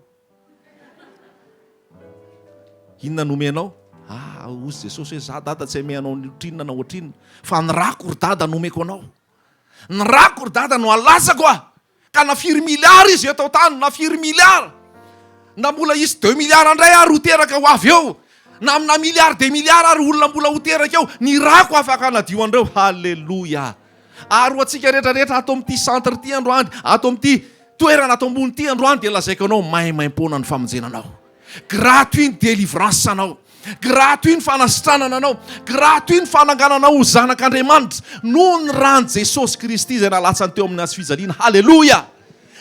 Inona no omenao? Ah, hozy Jesosy hoe za dada tsy ame anao ny ohatrinona na ohatrinona, fa ny rako ry dada no omeko anao. Ny rako ry dada no alatsako ah. Ka na firy milliard izy eto an-tany, na firy milliard, na mbola hisy deux milliards indray ary ho teraka ho avy eo, na amina milliard des milliards ary olona mbola ho teraka eo, ny rako afaka hanadio an'ireo. Haleloia. Ary ho antsika rehetra rehetra ato amin'ity centre ity androany, ato amin'ity toerana ato ambony ity androany dia lazaiko anao maimaimpoana ny famonjena anao. Gratuit ny délivrance anao. Gratuit ny fanasitranana anao. Gratuit ny fanangananao ho zanak'Andriamanitra noho ny ran'i Jesosy Kristy izay nalatsany teo amin'ny hazofijaliana. Haleloia!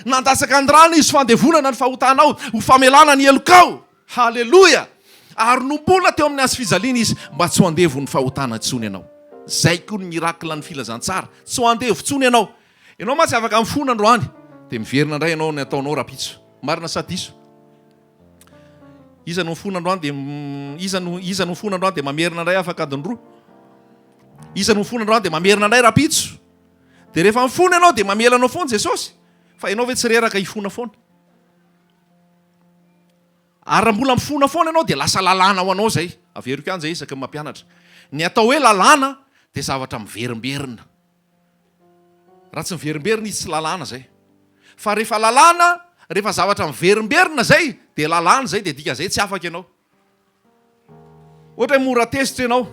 Nandatsaka ny rany Izy fandevonana ny fahotanao, ho famelana ny helokao. Haleloia! Ary nomboana teo amin'ny hazo fijaliana Izy mba tsy ho andevon'ny fahotana intsony ianao. Izay koa ny miracle ny filazantsara. Tsy ho andevo intsony ianao. Ianao mantsy afaka mifona androany dia miverina indray ianao ny ataonao rahampitso. Marina sa diso? Iza no mifona androany dia iza no iza no mifona androany dia mamerina indray afaka adiny roa? Iza no mifona androany dia mamerina indray rahampitso? Dia rehefa mifona ianao dia mamela anao foana Jesosy. Fa ianao ve tsy reraka hifona foana? Ary raha mbola mifona foana ianao dia lasa lalàna ho anao izay. Averiko ihany izay isaky ny mampianatra. Ny atao hoe lalàna dia zavatra miverimberina. Raha tsy miverimberina izy tsy lalàna izay. Fa rehefa lalàna, rehefa zavatra miverimberina izay dia lalàna izay dia dikan'izay tsy afaka ianao. Ohatra hoe mora tezitra ianao.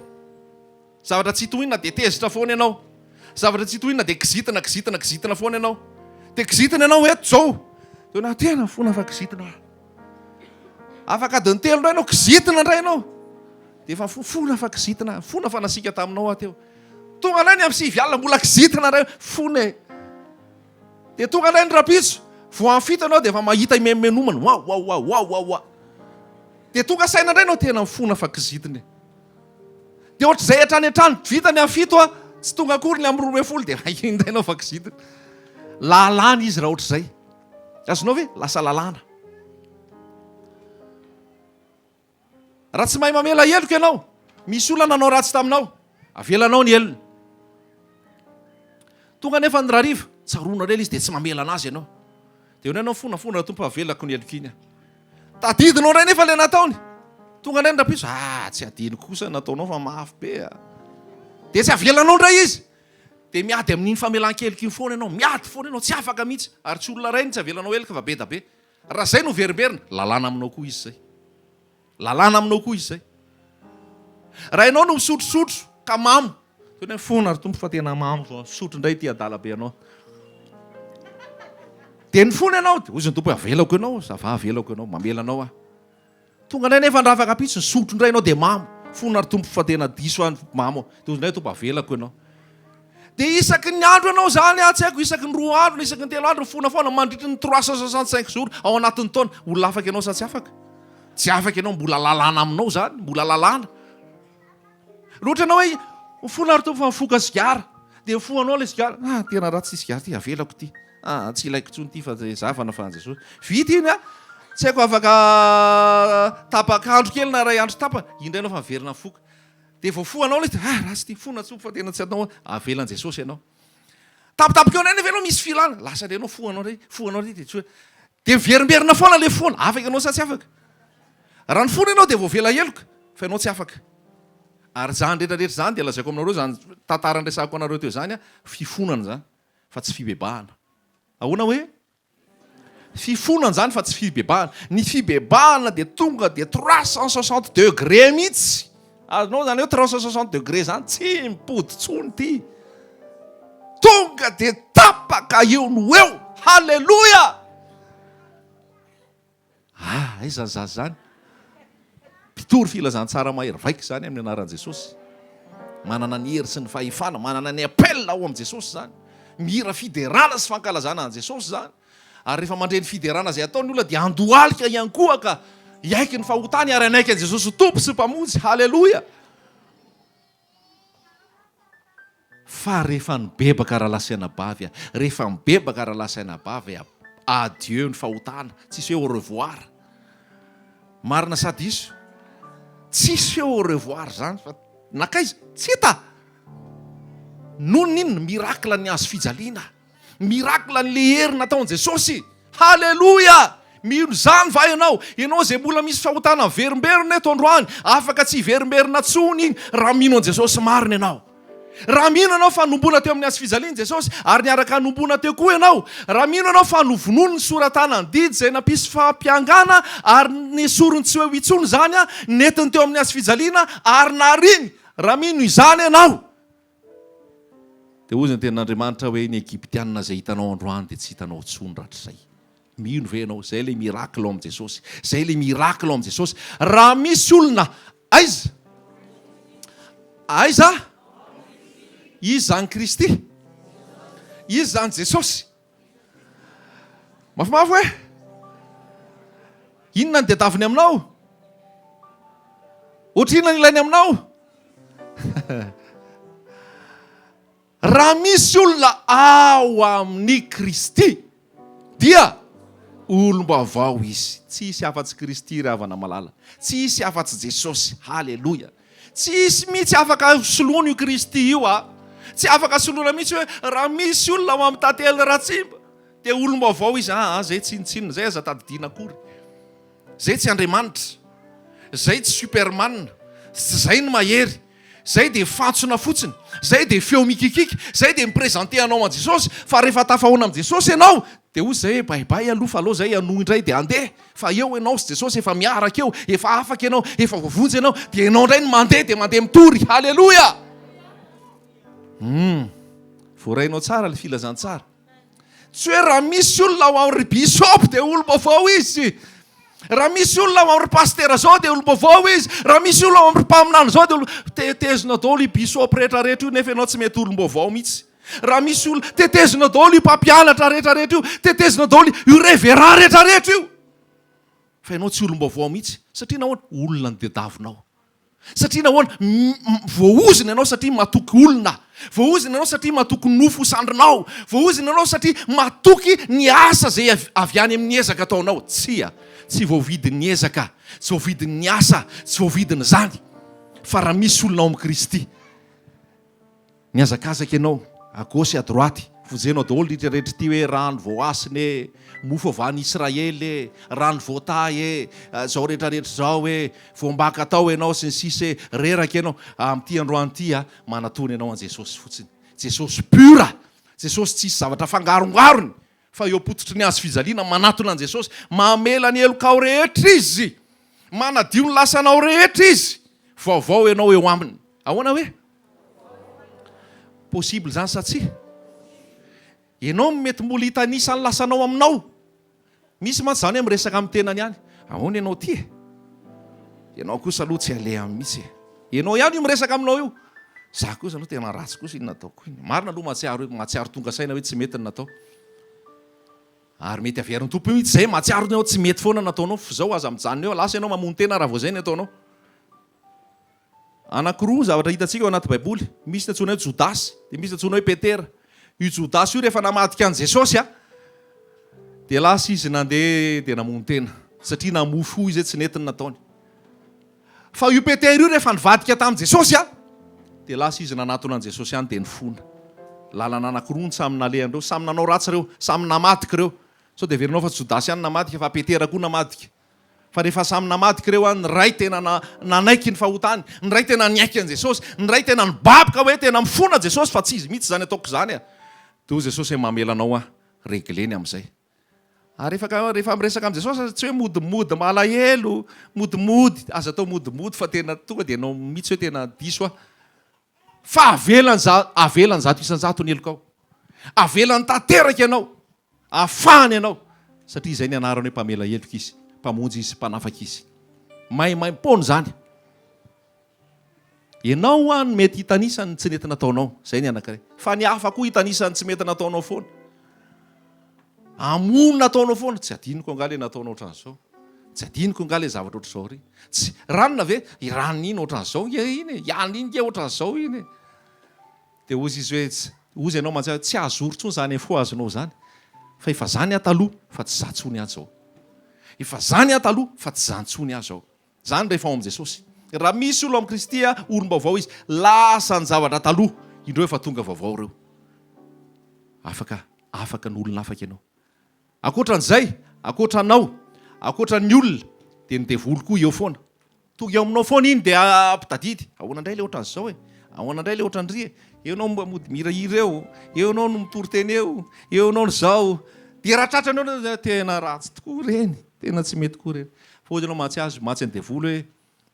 Zavatra tsy tohina dia tezitra foana ianao. Zavatra tsy tohina dia kizitina, kizitina, kizitina foana ianao. Dia kizitina ianao eto izao. Dia na tena fona fa kizitina aho. Afaka adiny telo indray ianao, kizitina indray ianao. Dia efa fona fa kizitina, fona fa nasiaka taminao aho teo. Tonga indray ny amin'ny sivy alina, mbola kizitina indray, fona e. Dia tonga indray ny rahampitso, vao amin'ny fito ianao dia efa mahita imenomenomana, wa wa wa wa wa wa. Dia tonga saina indray ianao tena mifona fa kizitina e. Dia ohatr'izay hatrany hatrany, vita ny amin'ny fito a, tsy tonga akory ny amin'ny 12 dia iny indray ianao fa kizitina. Lalàna izy raha ohatr'izay. Azonao ve? Lasa lalàna. Raha tsy mahay mamela heloka ianao, misy olona nanao ratsy taminao, avelanao ny helony. Tonga anefa ny rariva, tsaroanao indray ilay izy dia tsy mamela anazy ianao. Dia hoy ianao, fona fona Tompo avelako ny heloka iny aho. Tadidinao indray nefa ilay nataony. Tonga indray ny rahampitso, ah tsy adinoko kosa ny nataonao fa mafy be ah. Dia tsy avelanao indray izy. Dia miady amin'iny famelan-keloka iny foana ianao, miady foana ianao, tsy afaka mihitsy. Ary tsy olona iray no tsy avelanao heloka fa be da be. Raha izay no verimberina, lalàna aminao koa izy izay. Lalàna aminao koa izy izay. Raha ianao no misotrosotro ka mamo, toy ny hoe fona ry Tompo fa tena mamo vao nisotro indray ity adala be anao. Dia nifona ianao, dia hoy izy ny Tompo hoe avelako ianao, ça va avelako ianao, mamela anao aho. Tonga indray nefa ny rafakapitso, nisotro indray ianao dia mamo. Fona ry Tompo fa tena diso aho mamo. Dia hoy indray Tompo avelako ianao. Dia isaky ny andro ianao izany aho tsy haiko, isaky ny roa andro na isaky ny telo andro mifona foana mandritry ny 365 jours ao anatin'ny taona. Olona afaka ianao sa tsy afaka? Tsy afaka ianao, mbola lalàna aminao izany, mbola lalàna. Raha ohatra ianao hoe mifona ry Tompo fa mifoka sigara, dia mifoha anao ilay sigara, ah tena ratsy ity sigara ity, avelako ity, ah tsy ilaiko intsony ity fa za efa nafahan'i Jesosy. Vita iny ah, tsy haiko afaka tapak'andro kely na iray andro tapany, indray ianao fa miverina mifoka. Dia voafoha anao ilay izy, ah ratsy ity, fona Tompo fa tena tsy atao, avelan'i Jesosy ianao. Tampotampoka eo indray nefa ianao misy filana, lasa indray ianao foha anao indray, foha anao indray dia tsy hoe, dia miverimberina foana ilay foana, afaka ianao sa tsy afaka? Raha nifona ianao dia voavela heloka, fa ianao tsy afaka. Ary izany rehetra rehetra izany dia lazaiko aminareo izany tantara niresahako anareo teo izany, fifonana izany fa tsy fibebahana. Ahoana hoe? Fifonana izany fa tsy fibebahana. Ny fibebahana dia tonga dia 360 degré mihitsy. Azonao izany hoe 360 degré izany, tsy mipody intsony ity. Tonga dia tapaka eo no eo. Haleloia! Ah, aiza ny zaza izany? Mpitory filazantsara mahery vaika izany amin'ny anaran'i Jesosy. Manana ny hery sy ny fahefana, manana ny appel ao amin'i Jesosy izany. Mihira fiderana sy fankalazana an'i Jesosy izany. Ary rehefa mandre ny fiderana izay ataony ny olona dia handohalika ihany koa ka hiaiky ny fahotany ary hanaiky an'i Jesosy ho Tompo sy Mpamonjy. Haleloia! Fa rehefa nibebaka rahalahy sy anabavy a, rehefa mibebaka rahalahy sy anabavy a, adieu ny fahotana, tsisy hoe au revoir. Marina sa diso? Tsisy hoe au revoir zany fa nankaiza? Tsy hita! Noho ny inona? Miracle ny hazo fijaliana. Miracle ny le hery nataon'i Jesosy. Haleloia! Mino izany va ianao? Ianao izay mbola misy fahotana miverimberina eto androany, afaka tsy hiverimberina tsony iny raha mino an'i Jesosy marina ianao. Raha mino ianao fa nomboana teo amin'ny hazo fijaliana Jesosy ary niaraka nomboana teo koa ianao. Raha mino ianao fa novonoiny ny sora-tanan'ny didy izay nampisy fahampiangana ary nesoriny tsy ho eo intsony izany, nentiny teo amin'ny hazo fijaliana ary nariny. Raha mino izany ianao, Dia hoy ny tenin'Andriamanitra hoe, Ny Egyptiana izay hitanao androany dia tsy hitanao intsony rahatrizay. Mino ve ianao? Izay ilay miracle ao amin'i Jesosy. Izay ilay miracle ao amin'i Jesosy. Raha misy olona, aiza? Aiza? Iza izany Kristy? Iza izany Jesosy? Mafimafy hoe? Inona ny tadiaviny aminao? Ohatrinona ny ilainy aminao? Raha misy olona ao amin'i Kristy dia olom-baovao izy. Tsy hisy afa-tsy Kristy ry havana malala. Tsy hisy afa-tsy Jesosy. Haleloia. Tsy hisy mihitsy afaka soloina io Kristy io a. Tsy afaka soloina mihitsy hoe raha misy olona ao amin'ny Tantely Ratsimba dia olom-baovao izy. Aa, zay tsinontsinona, zay aza tadidiana akory. Zay tsy Andriamanitra. Zay tsy Superman. Tsy zay ny mahery. Zay dia fantsona fotsiny. Zay dia feo mikikika. Zay dia mi-presenter anao an'i Jesosy. Fa rehefa tafahoana amin'i Jesosy ianao dia hoy zay hoe bye bye aloha fa aleo zay hanohy indray dia handeha. Fa eo ianao sy Jesosy efa miaraka eo, efa afaka ianao, efa voavonjy ianao, dia ianao indray no mandeha dia mandeha mitory. Haleloia! Hum, voarainao tsara ilay filazantsara. Tsy hoe raha misy olona ao amin'ny bishop dia olom-baovao izy. Raha misy olona ao amin'ny pasitera zao dia olom-baovao izy. Raha misy olona ao amin'ny mpaminany zao dia olom tetezina daholo io bishop rehetra rehetra io nefa ianao tsy mety olom-baovao mihitsy. Raha misy olona, tetezina daholo io mpampianatra rehetra rehetra io, tetezina daholo io reverend rehetra rehetra io. Fa ianao tsy olom-baovao mihitsy. Satria nahoana? Olona no tediavinao. Satria nahoana? Voaozona ianao satria matoky olona. Voaozona ianao satria matoky nofo ho sandrinao. Voaozona ianao satria matoky ny asa izay avy any amin'ny ezaka ataonao. Tsia, tsy voavidin'ny ezaka, tsy voavidin'ny asa, tsy voavidin'izany. Fa raha misy olona ao amin'i Kristy, Mihazakazaka ianao, à gauche à droite, vonjenao daholo rehetra rehetra ity hoe rano voahasina e, mofo avy any Israely e, rano voatahy e, zao rehetra rehetra zao e, voambaka tao ianao sy ny sisa e, reraka ianao. Amin'ity androany ity a, manatona ianao an'i Jesosy fotsiny. Jesosy pur, Jesosy tsisy zavatra afangarongarony fa eo am-pototry ny hazo fijaliana manatona an'i Jesosy, mamela ny helokao rehetra Izy, manadio ny lasanao rehetra Izy, vaovao ianao eo Aminy. Ahoana hoe? Possible izany sa tsia? Ianao no mety mbola hitanisa ny lasanao aminao. Misy mantsy izany hoe miresaka amin'ny tenany ihany. Ahoana ianao ity e? Ianao kosa aloha tsy alehany mihitsy e. Ianao ihany io miresaka aminao io. Za kosa aloha tena ratsy kosa iny nataoko iny. Marina aloha mahatsiaro mahatsiaro tonga saina hoe tsy mety ny natao. Ary mety averin'ny Tompo mihitsy izay mahatsiaro ny ao tsy mety foana nataonao. F'izao aza mijanona eo, lasa ianao mamono tena raha vao izay ny ataonao. Anankiroa ny zavatra hitantsika ao anaty Baiboly. Misy ny antsoina hoe Jodasy, dia misy ny antsoina hoe Petera. Io Jodasy io rehefa namadika an'i Jesosy, dia lasa izy nandeha dia namono tena, satria namoy fo izy hoe tsy nety ny nataony. Fa io Petera io rehefa nivadika tamin'i Jesosy, dia lasa izy nanatona an'i Jesosy ihany dia nifona. Lalana anankiroa no samy nalehan'ireo, samy nanao ratsy ireo, samy namadika ireo. Sao dia heverinao fa Jodasy ihany namadika fa Petera koa namadika. Fa rehefa samy namadika ireo an, ny iray tena nanaiky ny fahotany, ny iray tena niaiky an'i Jesosy, ny iray tena nibaboka hoe tena mifona Jesosy fa tsy izy mihitsy izany ataoko izany a. Dia hoy Jesosy hoe mamela anao aho, regleny amin'izay. Ary rehefa rehefa miresaka amin'i Jesosy aza tsy hoe modimody malahelo, modimody, aza atao modimody fa tena tonga dia ianao mihitsy hoe tena diso aho. Fa avelany avelany 100% ny helokao. Avelany tanteraka ianao. Afahany ianao. Satria izay ny anarany hoe mpamela heloka izy, mpamonjy izy, mpanafaka izy. Maimaimpoana izany. Ianao hoa no mety hitanisa ny tsy nety nataonao. Izay ny anankiray. Fa ny hafa koa hitanisa ny tsy mety nataonao foana. Hamono nataonao foana. Tsy adinoko angaha ilay nataonao ohatran'izao. Tsy adinoko angaha ilay zavatra ohatr'izao ry. Tsy, ranona ve? I ranona iny ohatran'izao nge iny e. I anona iny nge ohatran'izao iny e. Dia hozy izy hoe, tsy, hozy ianao mantsy, tsy azo ory intsony izany info azonao izany. Fa efa zany aho taloha, fa tsy za intsony aho izao. Efa zany aho taloha, fa tsy za intsony aho izao. Izany rehefa ao amin'i Jesosy. Raha misy olona ao amin'i Kristy, olom-baovao izy. Lasa ny zavatra taloha, indreo efa tonga vaovao ireo. Afaka, afaka ny olona afaka ianao. Ankoatra an'izay, ankoatra anao, ankoatra ny olona, dia ny devoly koa eo foana. Tonga eo aminao foana iny dia ampitadidy. Ahoana indray ilay ohatran'izao e? Ahoana indray ilay ohatran-dry e? Eo ianao mba mody mihirahira eo, eo ianao no mitory teny eo, eo ianao no izao. Dia raha tratrany eo ianao, tena ratsy tokoa ireny, tena tsy mety koa ireny. Fa hoy ianao mantsy azy, mantsy ny devoly hoe,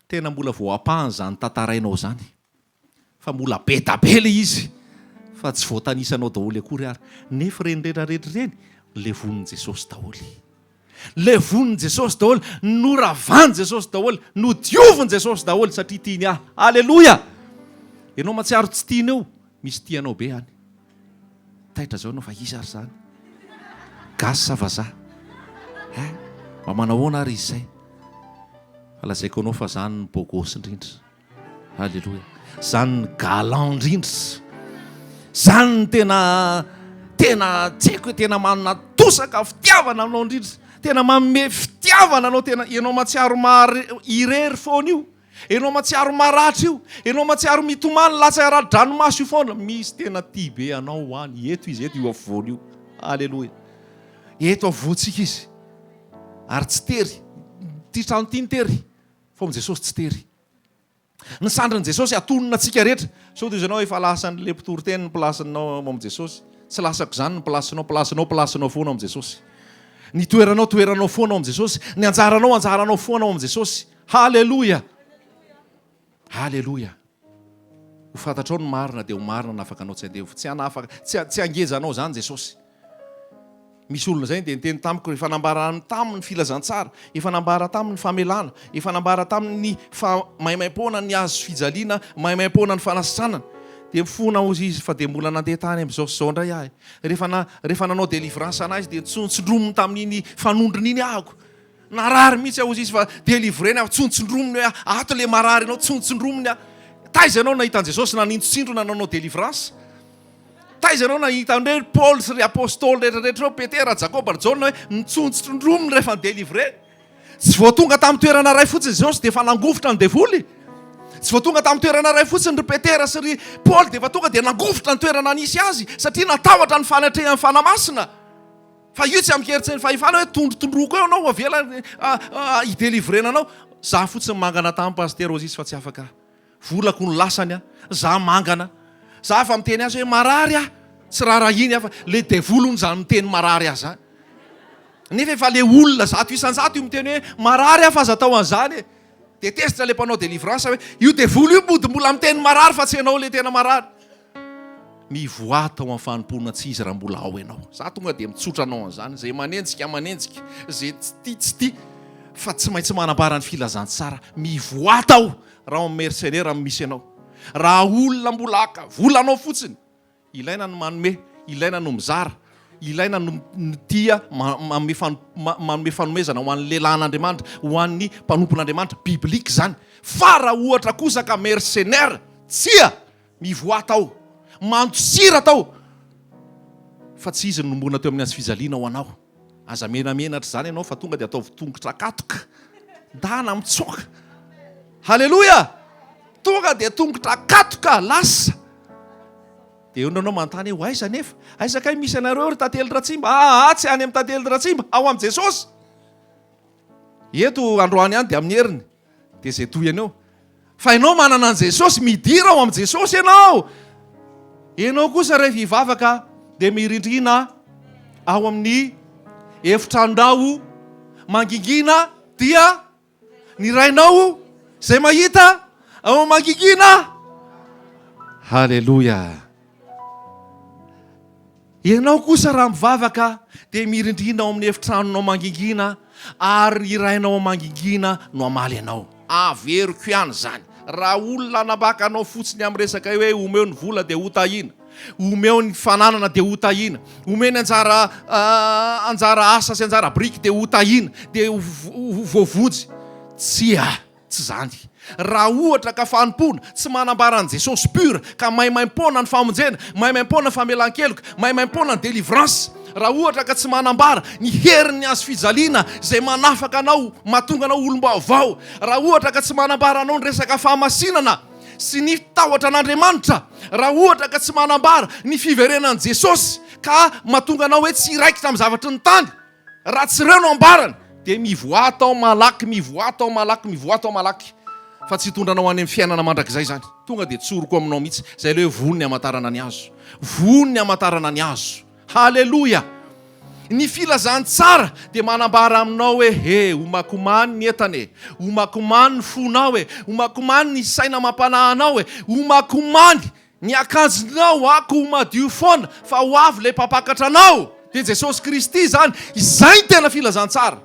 tena mbola voampahany izany tantarainao izany. Fa mbola be da be le izy fa tsy voatanisanao daholo akory ary. Nefa ireny rehetra rehetra ireny levonin'i Jesosy daholo. Levonin'i Jesosy daholo, noravan'i Jesosy daholo, nodiovin'i Jesosy daholo satria tiany ahy. Aleloia! Ianao mahatsiaro tsy tiana eo, misy tia anao be any. Taitra zao ianao fa iza ary zany? Gasy sa vazaha? Hein? Mba manahoana ary izy zay? Fa lazaiko anao fa zany ny beau gosse indrindra. Alléluia. Zany ny galant indrindra. Zany ny tena tena tsy haiko hoe tena manatosaka fitiavana anao indrindra. Tena manome fitiavana anao tena ianao mahatsiaro mare irery foana io. Ianao mahatsiaro maratra io. Ianao mahatsiaro mitomany latsaka ra-dranomaso io foana. Misy tena tia be anao any. Eto izy eto io afovoany io. Alléluia. Eto afovoantsika izy. Ary tsy tery. Ity trano ity ny tery. Fa amin'i Jesosy tsy tery. Ny sandrin'i Jesosy atonina antsika rehetra. Sao dia ianao efa lasan'ilay mpitory teny ny place-nao ao amin'i Jesosy. Tsy lasako izany ny place-nao, place-nao, place-nao foana ao amin'i Jesosy. Ny toeranao, toeranao foana ao amin'i Jesosy. Ny anjaranao, anjaranao foana ao amin'i Jesosy. Haleloia! Haleloia! Ho fantatrao ny marina dia ho marina hanafaka anao tsy andevo. Tsy hanafaka, tsy, tsy hangeja anao izany Jesosy. Misy olona izay dia niteny tamiko efa nambarany taminy ny filazantsara, efa nambara taminy ny famelana, efa nambara taminy ny fa maimaimpoana ny hazo fijaliana, maimaimpoana ny fanasitranana. Dia mifona hozy izy fa dia mbola nandeha tany amin'izao sy izao indray aho. Rehefa na, rehefa nanao délivrance an'ahy izy dia nitsontsindrominy tamin'iny fanondrony iny ahako. Narary mihitsy aho hozy izy fa delivreny aho, tsontsondrominy hoe ato le marary anao, tsontsondrominy aho. Taiza ianao nahita an'i Jesosy nanintontsindrona nanao delivrance? Taiza ianao nahita an'ireo ry Paoly sy ry Apostoly rehetra rehetra ireo, Petera, Jakoba, ry Jaona hoe nitsontsondrominy rehefa ni-délivrer? Tsy vao tonga tamin'ny toerana iray fotsiny Jesosy dia efa nangovitra ny devoly. Tsy vao tonga tamin'ny toerana iray fotsiny ry Petera sy ry Paoly dia efa tonga dia nangovitra ny toerana nisy azy satria natahotra ny fanatrehan'ny Fanahy Masina. Fa io tsy amin-kery tsy ny fahefana hoe tondrotondroko eo ianao avela hi-délivrer-na anao. Za fotsiny mangana tamin'i Pasitera Ozizy fa tsy afaka. Volako no lasany a, za mangana, za efa miteny azy hoe marary aho, tsy raharahiany aho fa le devoly hono zany miteny marary ahy zany, nefa efa le olona 100% io miteny hoe marary aho fa aza atao an'izany e, de tezitra le mpanao délivrance hoe io devoly io mody mbola miteny marary fa tsy ianao le tena marary. Mivoaha tao amin'ny fanompoana tsy izy raha mbola ao ianao. Za tonga dia mitsotra anao an'izany, izay manenjika manenjika, izay tsy tia tsy tia, fa tsy maintsy manambara ny filazantsara. Mivoaha tao raha ao amin'ny mercenaire no misy anao. Raha olona mbola haka vola anao fotsiny, ilaina ny manome, ilaina no mizara, ilaina no tia manome manome fanomezana ho an'ny lehilahin'Andriamanitra, ho an'ny mpanompon'Andriamanitra, biblique izany. Fa raha ohatra kosa ka mercenaire, tsia! Mivoaha tao, mandosira tao, fa tsy izy no nombona teo amin'ny hazofijaliana ho anao. Aza menamenatra izany ianao fa tonga dia ataovy tongotra akatoka. Ndana mitsoaka. Haleloia! Tonga dia tongotra akatoka, lasa. Dia eo ianao manontany hoe ho aiza anefa? Aiza kay misy anareo ry Tantely Ratsimba? Aa, tsy any amin'ny Tantely Ratsimba, ao amin'i Jesosy. Eto androany ihany dia amin'ny heriny. Dia izay tohiny eo. Fa ianao manana an'i Jesosy, midira ao amin'i Jesosy ianao. Ianao kosa rehefa hivavaka dia mirindrina ao amin'ny efitranonao mangingina dia ny Rainao izay mahita ao mangingina. Haleloia. Ianao kosa raha mivavaka dia mirindrina ao amin'ny efitranonao mangingina ary ny Rainao mangingina no hamaly anao. Averiko ihany izany. Raha olona hanambaka anao fotsiny amin'ny resaka hoe omeo ny vola dia hotahiana, omeo ny fananana dia hotahiana, omeo ny anjara anjara asa sy anjara biriky dia hotahiana, dia ho voavonjy. Tsia. Tsy izany. Raha ohatra ka fanompoana tsy manambara an'i Jesosy pur ka maimaimpoana ny famonjena, maimaimpoana ny famelan-keloka, maimaimpoana ny délivrance, raha ohatra ka tsy manambara ny herin'ny hazo fijaliana izay manafaka anao, mahatonga anao olom-baovao, raha ohatra ka tsy manambara anao ny resaka fahamasinana sy ny tahotra an'Andriamanitra, raha ohatra ka tsy manambara ny fiverenan'i Jesosy ka mahatonga anao hoe tsy hiraikitra amin'ny zavatry ny tany, Raha tsy ireo no ambarany dia mivoaha tao malaky, mivoaha tao malaky, mivoaha tao malaky fa tsy hitondra anao any amin'ny fiainana mandrakizay izany. Tonga dia tsoriko aminao mihitsy izay ilay hoe voa ny hamantarana ny hazo. Voa ny hamantarana ny hazo. Haleloia! Ny filazantsara dia manambara aminao hoe he, omakomany ny entana e, omakomany ny fonao e, omakomany ny saina amam-panahy anao e, omakomany Ny akanjonao ako ho madio foana fa ho avy ilay mpampakatra anao, dia Jesosy Kristy izany, izay ny tena filazantsara.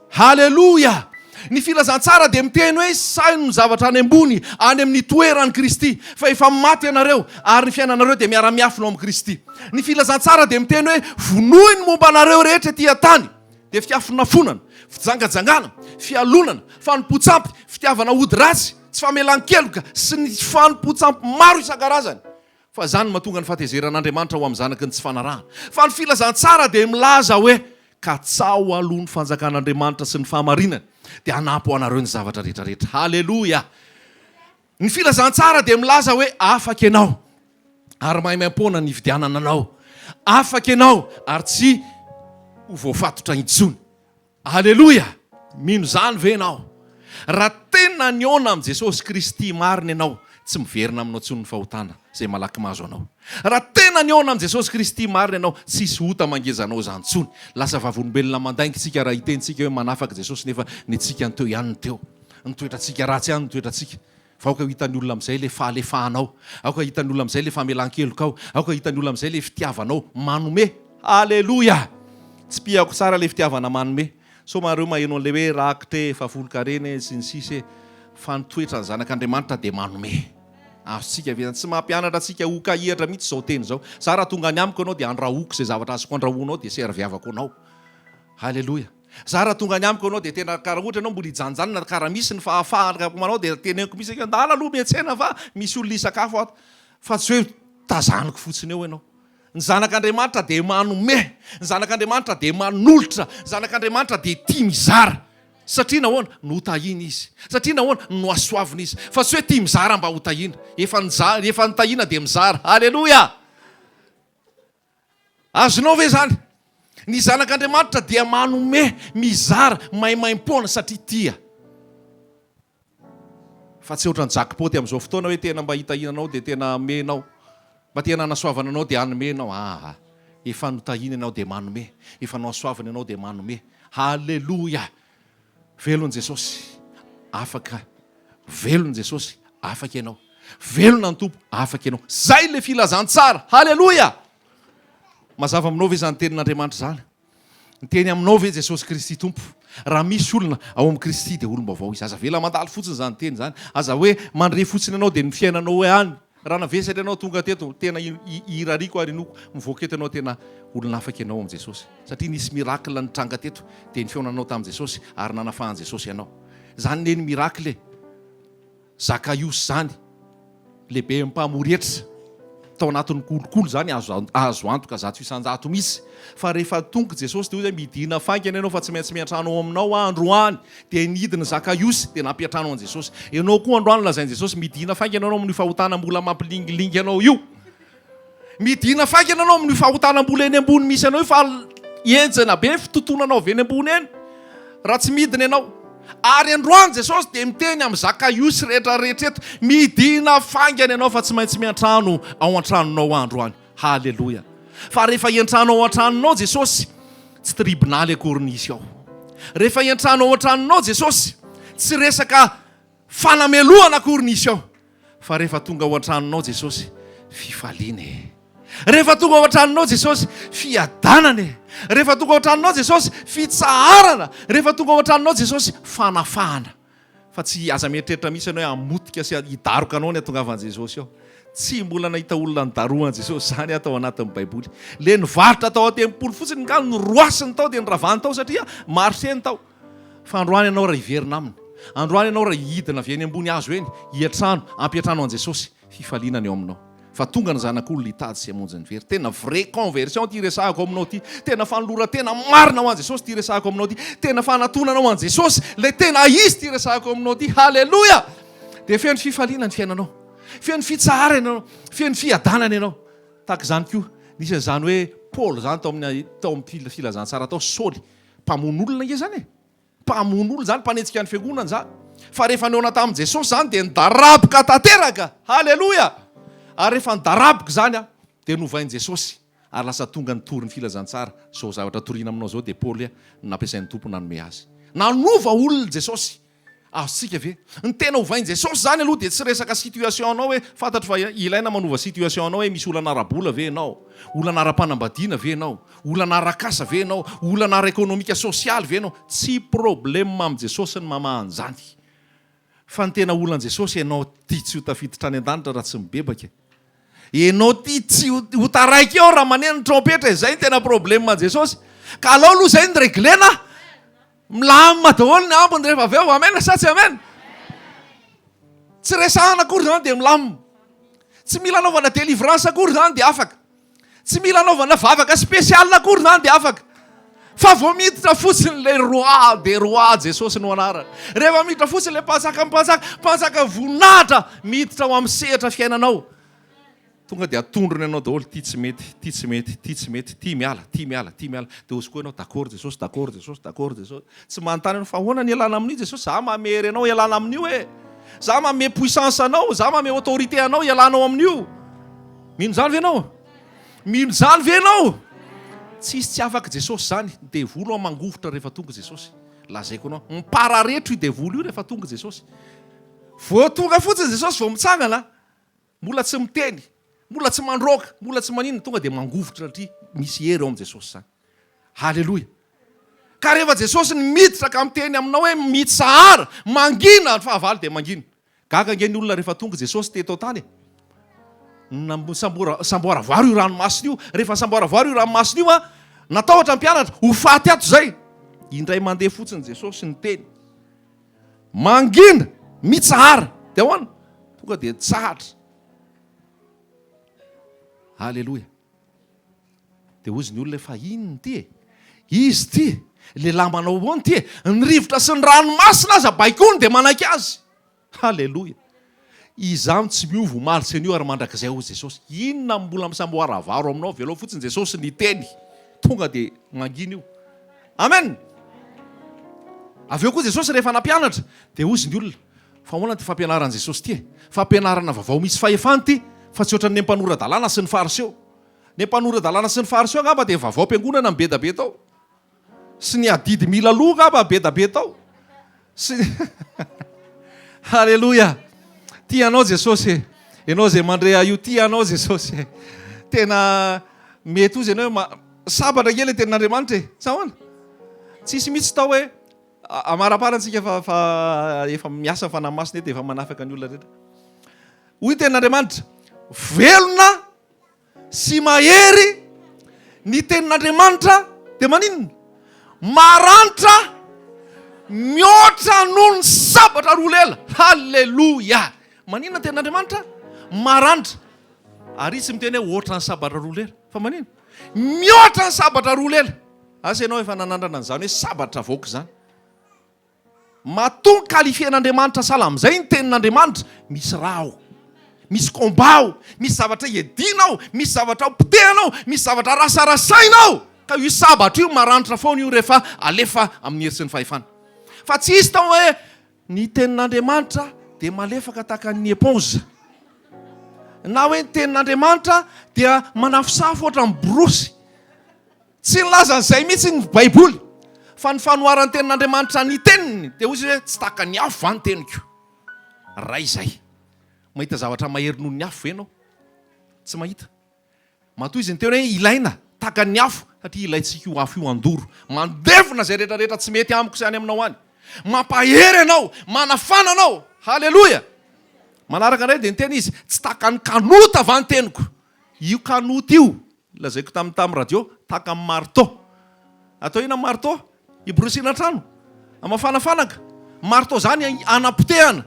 Haleloia! Ny filazantsara dia miteny hoe saino ny zavatra any ambony, any amin'ny toeran'i Kristy, fa efa maty ianareo ary ny fiainanareo dia miara-miafina ao amin'i Kristy. Ny filazantsara dia miteny hoe vonoy ny momba anareo rehetra ety an-tany, dia fiafonafonana, fijangajangana, fialonana, fanompoan-tsampy, fitiavana ody ratsy, tsy famelan-keloka sy ny fanompoan-tsampy maro isan-karazany, fa izany no mahatonga ny fahatezeran'Andriamanitra ho amin'ny zanaky ny tsy fanarahana. Fa ny filazantsara dia milaza hoe, Katsaho aloha ny fanjakan'Andriamanitra sy ny fahamarinany, dia hanampy ho anareo ny zavatra rehetra rehetra. Haleloia! Ny filazantsara dia milaza hoe, Afaka ianao, ary maimaimpoana ny hividianana anao. Afaka ianao, ary tsy ho voafatotra intsony. Aleloia! Mino izany ve ianao? Raha tena nihaona amin'i Jesosy Kristy marina ianao, tsy miverina aminao intsony ny fahotana izay malaky mahazo anao. Raha tena nihaona amin'i Jesosy Kristy marina ianao, tsy hisy ota mangeja anao izany intsony. Lasa vavolombelona mandainga isika raha hiteny isika hoe manafaka Jesosy nefa ny antsika ny teo ihany ny teo. Ny toetrantsika ratsy ihany ny toetrantsika. Fa aoka ho hitan'ny olona amin'izay ilay fahalefahanao. Aoka hitan'ny olona amin'izay ilay famelan-kelokao. Aoka hitan'ny olona amin'izay ilay fitiavanao manome. Aleloia! Tsipihako tsara ilay fitiavana manome. Sao mareo maheno an'ilay hoe rakitra e, fahafolonkarena e, sy ny sisa e. Fa ny toetran'ny zanak'Andriamanitra dia manome. Azontsika ve izany? Tsy mampianatra antsika ho kahihatra mihitsy izao teny izao. Za raha tonga any amiko ianao dia andrahoako izay zavatra azoko andrahoana ao dia serviavako anao. Aleloia! Za raha tonga any amiko ianao dia tena karaha ohatra ianao mbola hijanonjanona karaha misy ny fahafahana manao dia teneniko mihitsy hoe ndana aloha miantsena fa misy olona hisakafo ato. Fa tsy hoe tazaniko fotsiny eo ianao. Ny zanak'Andriamanitra dia manome, ny zanak'Andriamanitra dia manolotra, ny zanak'Andriamanitra dia tia mizara. Satria nahoana? Notahiana izy. Satria nahoana? Nohasoavina izy. Fa tsy hoe tia mizara mba hotahiana. Efa nizara, efa nitahiana dia mizara. Aleloia! Azonao ve izany? Ny zanak'Andriamanitra dia manome, mizara, maimaimpoana satria tia. Fa tsy ohatran'ny jackpot amin'izao fotoana hoe tena mba hitahiana anao dia tena hanome ianao. Mba tena hanasoavana anao dia hanome ianao. Aa. Efa notahiana ianao dia manome. Efa nohasoavina ianao dia manome. Haleloia! Velona Jesosy. Afaka. Velona Jesosy. Afaka ianao. Velona ny Tompo. Afaka ianao. Zay le filazantsara. Haleloia! Mazava aminao ve izany tenin'Andriamanitra izany? Miteny aminao ve Jesosy Kristy Tompo? Raha misy olona ao amin'i Kristy dia olom-baovao izy. Aza avela mandalo fotsiny izany teny izany. Aza hoe mandre fotsiny ianao dia ny fiainanao hoe any. Raha navesatra ianao tonga teto, tena irariako ary inoako mivoaka eto ianao tena olona afaka ianao amin'i Jesosy. Satria nisy miracle nitranga teto dia ny fihaonanao tamin'i Jesosy ary nanafahan'i Jesosy anao. Izany ne ny miracle e. Zakaiosy izany, lehiben'ny mpamory hetra, tao anatin'ny kolikoly izany, azo azo antoka 100% mihitsy, fa rehefa tonga Jesosy dia hoy izy hoe midina faingana ianao fa tsy maintsy miantrano ao aminao aho androany, dia nidina Zakaiosy dia nampiantrano an'i Jesosy. Ianao koa androany lazain'i Jesosy midina faingana ianao amin'io fahotana mbola mampilingilingy anao io. Midina faingana ianao amin'io fahotana mbola eny ambony misy anao io fa henjana be ny fitotonanao avy eny ambony eny raha tsy midina ianao. Ary androany Jesosy dia miteny amin'i Zakaiosy rehetra rehetra eto, midina faingana ianao fa tsy maintsy miantrano ao an-tranonao androany. Haleloia. Fa rehefa hiantrano ao an-tranonao Jesosy, tsy tribonaly akory ny hisy ao. Rehefa hiantrano ao an-tranonao Jesosy, tsy resaka Fanamelohana akory ny hisy ao, fa rehefa tonga ao an-tranonao Jesosy, fifaliana e! Rehefa tonga ao an-tranonao Jesosy, fiadanana e! Rehefa tonga ao an-tranonao Jesosy, fitsaharana! Rehefa tonga ao an-tranonao Jesosy, fanafahana! Fa tsy aza mieritreritra mihitsy ianao hoe hamotika sy hidaroka anao ny hatongavan'i Jesosy ao. Tsy mbola nahita olona nidarohan'i Jesosy izany aho tao anatin'ny Baiboly. Ilay nivarotra tao an-tempoly fotsiny nga noroasiny tao dia noravany tao satria marché ny tao. Fa androany ianao raha hiverina aminy, androany ianao raha hidina avy eny ambony hazo eny, hiantrano, hampiantrano an'i Jesosy, fifaliana ny eo aminao. Fa tonga ny Zanak'olona hitady sy hamonjy ny very. Tena vraie conversion ity resahako aminao ity. Tena fanoloran-tena marina ho an'i Jesosy ity resahako aminao ity. Tena fanatonana ho an'i Jesosy, ilay tena izy ity resahako aminao ity. Haleloia! Dia feno fifaliana ny fiainanao. Feno fitsaharana ianao. Feno fiadanana ianao. Tahaka izany koa, nisy an'izany hoe Paoly izany tao amin'ny tao amin'ny filazantsara tao, Saoly. Mpamono olona ange izany e! Mpamono olona izany, mpanenjika ny fiangonana izany. Fa rehefa nihaona tamin'i Jesosy izany dia nidaraboka tanteraka! Haleloia! Ary rehefa nidaraboka izany dia novain'i Jesosy ary lasa tonga nitory ny filazantsara. Izao zavatra torina aminao izao dia Paoly no nampiasain'ny Tompo nanome azy. Nanova olona Jesosy. Azontsika ve? Ny tena ovain'i Jesosy izany aloha dia tsy resaka situation anao hoe fantatro fa ilaina manova situation anao hoe misy olana ara-bola ve ianao? Olana ara-panambadiana ve ianao? Olana ara-kasa ve ianao? Olana ara-ekonomika sosialy ve ianao? Tsy problème amin'i Jesosy ny mamaha an'izany. Fa ny tena olan'i Jesosy ianao ity tsy ho tafiditra any an-danitra raha tsy mibebaka e. Ianao ity tsy ho taraiky eo raha maneno ny trompetra e. Izay ny tena problème an'i Jesosy. Ka alao aloha izay ny reglena. Milamina daholo ny ambiny rehefa avy eo. Amen sa tsy amen? Tsy resahana akory izany dia milamina. Tsy mila anaovana délivrance akory izany dia afaka. Tsy mila anaovana vavaka spécial akory izany dia afaka. Fa vao miditra fotsiny ilay roi des rois Jesosy no anarany. Rehefa miditra fotsiny ilay mpanjaka mpanjaka, mpanjaka voninahitra miditra ao amin'ny sehatra fiainanao. Tonga dia atondrony anao daholo, ty tsy mety, ty tsy mety, ty tsy mety, ty miala, ty miala, ty miala. Dia hozy koa ianao, d'accord Jesosy, d'accord Jesosy, d'accord Jesosy. Tsy manontany ianao fa ahoana ny ialana amin'io Jesosy, za mamery anao ialana amin'io e. Za manome puissance anao, za manome autorité anao ialanao amin'io. Mino izany ve ianao? Mino izany ve ianao? Tsisy tsy afaka Jesosy izany. Ny devoly hoa mangovitra rehefa tonga Jesosy. Lazaiko anao, mipararetro io devoly io rehefa tonga Jesosy. Vao tonga fotsiny Jesosy vao mitsangana. Mbola tsy miteny, mbola tsy mandroaka, mbola tsy maninona, tonga dia mangovitra satria misy hery ao amin'i Jesosy izany. Haleloia! Ka rehefa Jesosy ny miditra ka miteny aminao hoe mitsahara, mangina ny fahavalo dia mangina. Gaga ange ny olona rehefa tonga Jesosy teto an-tany e. Samboaravoara io ranomasina io. Rehefa samboaravoara io ranomasina io, natahotra ny mpianatra, ho faty ato izay. Indray mandeha fotsiny Jesosy niteny. Mangina! Mitsahara! Dia ahoana? Tonga dia nitsahatra. Aleloia. Dia hozy ny olona fa inona ity e? Izy ity, lehilahy manao ahoana ity e? Ny rivotra sy ny ranomasina aza baikoiny dia manaiky azy. Haleloia! Izaho tsy miova omaly sy anio ary mandrakizay hoy Jesosy. Inona no mbola misamboaravaro aminao? Avelao fotsiny Jesosy niteny. Tonga dia mangina io. Amen! Avy eo koa Jesosy rehefa nampianatra dia hozy ny olona, fa ahoana ity fampianaran'i Jesosy ity e? Fampianarana vaovao misy fahefana ity fa tsy ohatran'ny mpanora-dalàna sy ny fariseo. Ny mpanora-dalàna sy ny fariseo angamba dia vaovao am-piangonana ny bedabe tao. Sy ny adidy mila loha angamba be da be tao. Sy Haleloia! Tia anao Jesosy e. Ianao izay mandre ahy io, tia anao Jesosy e. Tena mety hozy ianao hoe sabatra ange ilay tenin'Andriamanitra e. Sa ahoana? Tsisy mihitsy tao hoe amaraparana tsika fa fa efa miasa ny Fanahy Masina eto efa manafaka ny olona rehetra. Hoy ny tenin'Andriamanitra, velona sy mahery ny tenin'Andriamanitra dia maninona? Maranitra mihoatra noho ny sabatra roa lela. Haleloia! Maninona ny tenin'Andriamanitra? Maranitra. Ary izy tsy miteny hoe ohatran'ny sabatra roa lela. Fa maninona? Mihoatra ny sabatra roa lela. Asa ianao efa nanandrana an'izany hoe sabatra avoaka izany. Matoa qualifier-n'Andriamanitra sahala amin'izay ny tenin'Andriamanitra, misy ra ao, misy combat ao, misy zavatra iadiana ao, misy zavatra hopotehana ao, misy zavatra rasarasaina ao, ka io sabatra io maranitra foana io rehefa alefa amin'ny hery sy ny fahefana. Fa tsy hisy tao hoe ny tenin'Andriamanitra dia malefaka tahaka ny éponge, na hoe ny tenin'Andriamanitra dia manafosafo ohatran'ny borosy. Tsy nilaza an'izay mihitsy ny Baiboly, fa ny fanoharan'ny Tenin'Andriamanitra ny teniny, dia hoy izy hoe, Tsy tahaka ny afo va ny teniko? Ray izay. Mahita zavatra mahery noho ny afo ve ianao? Tsy mahita. Matoa izy niteny hoe ilaina, tahaka ny afo, satria ilaintsika io afo io handoro. Mandevona izay rehetra rehetra tsy mety amiko sy any aminao any. Mampahery anao, manafana anao. Haleloia! Manaraka indray dia niteny izy, Tsy tahaka ny kanota va ny teniko? Io kanota io, Lazaiko tamin'ny tamin'ny radio, tahaka ny marteau. Atao inona ny marteau? Hiborosiana trano? Hamafana fanaka? Marteau zany hanapotehana.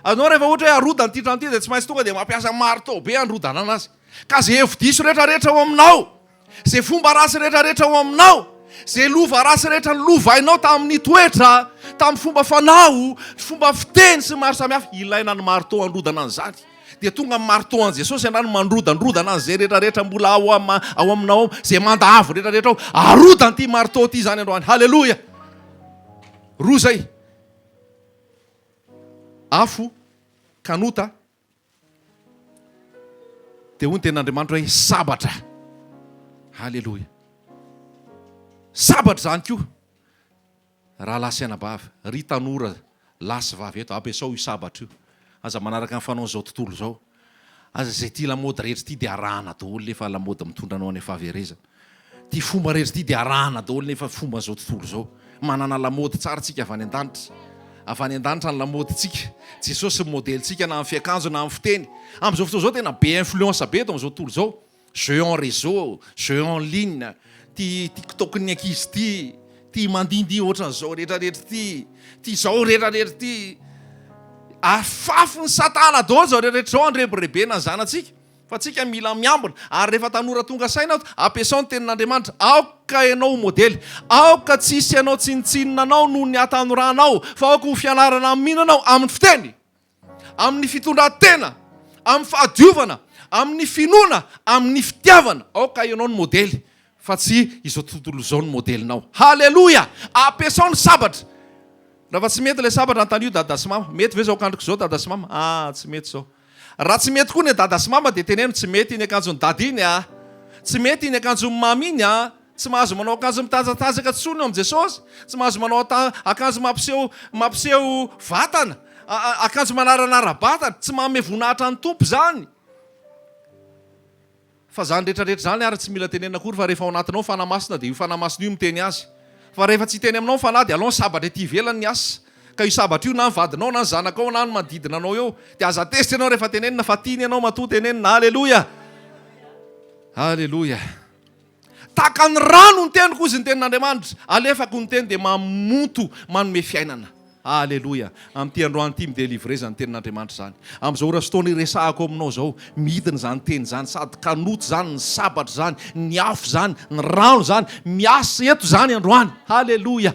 Anao rehefa ohatra hoe harodana ity trano ity dia tsy maintsy tonga dia mampiasa marteau be handrodana anazy. Ka ze hevi-diso rehetra rehetra ao aminao, ze fomba ratsy rehetra rehetra ao aminao, ze lova ratsy rehetra nolovainao tamin'ny toetra, tamin'ny fomba fanao, fomba fiteny sy ny maro samihafa, ilaina ny marteau handrodana an'izany. Dia tonga ny marteau an'i Jesosy ianao mandrodandrodana an'izay rehetra rehetra mbola ao ao aminao ao, izay manda avo rehetra rehetra ao, arodany ity marteau ity izany androany. Haleloia! Roa izay. Afo, kanota, dia hoy ny tenin'Andriamanitra hoe sabatra. Haleloia! Sabatra izany koa. Rahalahy sy anabavy, ry tanora lahy sy vavy eto, ampiasao io sabatra io. Aza manaraka ny fanaon'izao tontolo izao. Aza izay ity lamaody rehetra ity dia arahana daholo nefa lamaody mitondra anao any fahaverezana. Ity fomba rehetra ity dia arahana daholo nefa fomban'izao tontolo izao. Manana lamaody tsara tsika avy any an-danitra. Avy any an-danitra ny lamaodintsika. Jesosy ny modelintsika na amin'ny fiakanjo na amin'ny fiteny. Amin'izao fotoana izao tena be influence be eto amin'izao tontolo izao. Jeux en réseau, jeux en ligne, ty tiktok-n'ny ankizy ty, ty mandindihy ohatran'izao rehetrarehetra ty, ty zao rehetrarehetra ty. Afafin'i satana daholo izao rehetrarehetra izao andrebirebena ny zanatsika. Fa tsika mila miambina. Ary rehefa tanora tonga saina aho, ampiasao ny tenin'Andriamanitra. Aoka ianao ho modely. Aoka tsy hisy hanao tsinontsinona anao noho ny hatanoranao, fa aoka ho fianarana amin'ny anao amin'ny fiteny. amin'ny fitondran-tena, amin'ny fahadiovana, amin'ny finoana, amin'ny fitiavana. Aoka ianao no modely fa tsy izao tontolo izao no modelinao. Haleloia! Ampiasao ny sabatra. Raha fa tsy mety ilay sabatra, antanio dada sy mama. Mety ve izao akanjoko izao dada sy mama? Ah, tsy mety izao. Raha tsy mety koa ny dada sy mama dia teneno tsy mety iny akanjon'i dada iny ah. Tsy mety iny akanjon'i mama iny ah. Tsy mahazo manao akanjo mitanjatanjaka intsony eo amin'i Jesosy. Tsy mahazo manao akanjo mampiseho mampiseho vatana, akanjo manaranara-batana. Tsy manome voninahitra ny Tompo izany. Fa izany rehetra rehetra izany ary tsy mila tenenina akory fa rehefa ao anatinao ny Fanahy Masina dia io Fanahy Masina io miteny azy. Fa rehefa tsy hiteny aminao ny Fanahy dia alao ny sabatra ety ivelany ny asa. Ka io sabatra io na ny vadinao na ny zanakao na ny manodidina anao eo. Dia aza tezitra ianao rehefa tenenina fa tiany ianao matoa tenenina. Aleloia! Aleloia! Tahaka ny rano ny teniko, hozy ny tenin'Andriamanitra. Alefako ny teny dia mamonto, manome fiainana. Aleloia! Amin'ity androany ity mi-delivrer izany tenin'Andriamanitra izany. Amin'izao ora sy fotoana iresahako aminao izao, midina izany teny izany, sady kanota izany, ny sabatra izany, ny afo izany, ny rano izany, miasa eto izany androany. Aleloia!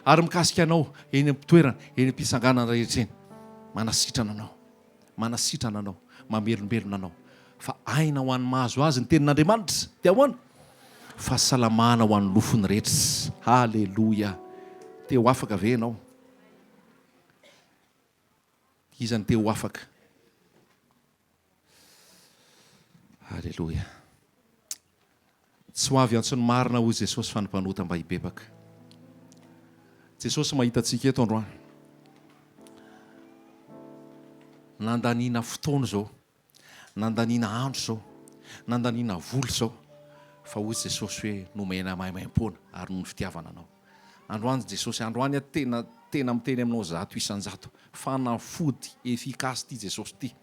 Ary mikasika anao eny am-pitoerana, eny am-pitsanganana rehetra eny, manasitrana anao. Manasitrana anao, mamelombelona anao. Fa aina ho an'ny mahazo azy ny tenin'Andriamanitra. Dia ahoana? Fahasalamana ho an'ny nofony rehetra. Haleloia! Te ho afaka ve ianao? Iza no te ho afaka? Haleloia! Tsy ho avy hiantso ny marina hoy Jesosy fa ny mpanota mba hibebaka. Jesosy mahita antsika eto androany. Nandaniana fotoana izao, nandaniana andro izao, nandaniana vola izao, fa hoy Jesosy hoe nomena maimaimpoana ary noho ny fitiavana anao. Androany Jesosy, androany aho tena tena miteny aminao 100%, fanafody efficace ity Jesosy ity.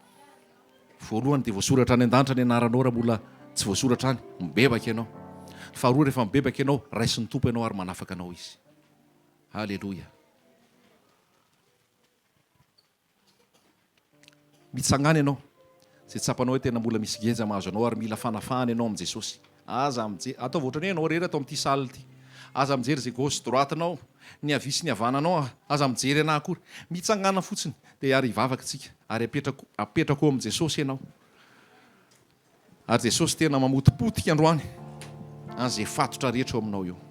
Voalohany dia voasoratra any an-danitra ny anaranao raha mbola tsy voasoratra any, mibebaka ianao. Faharoa rehefa mibebaka ianao, raisin'ny Tompo ianao ary manafaka anao Izy. Aleloia. Mitsangàna ianao, izay tsapanao hoe tena mbola misy geja mahazo anao ary mila fanafahana ianao amin'i Jesosy. Aza mijery, ataovy ohatran'ny hoe ianao irery ato amin'ity salle ity. Aza mijery izay gauche droite-nao, ny havia sy ny havananao, aza mijery anà akory. Mitsangàna fotsiny, dia ary hivavaka isika, ary apetrako, apetrako eo amin'i Jesosy ianao. Ary Jesosy tena mamotipotika androany an'izay fatotra rehetra eo aminao eo.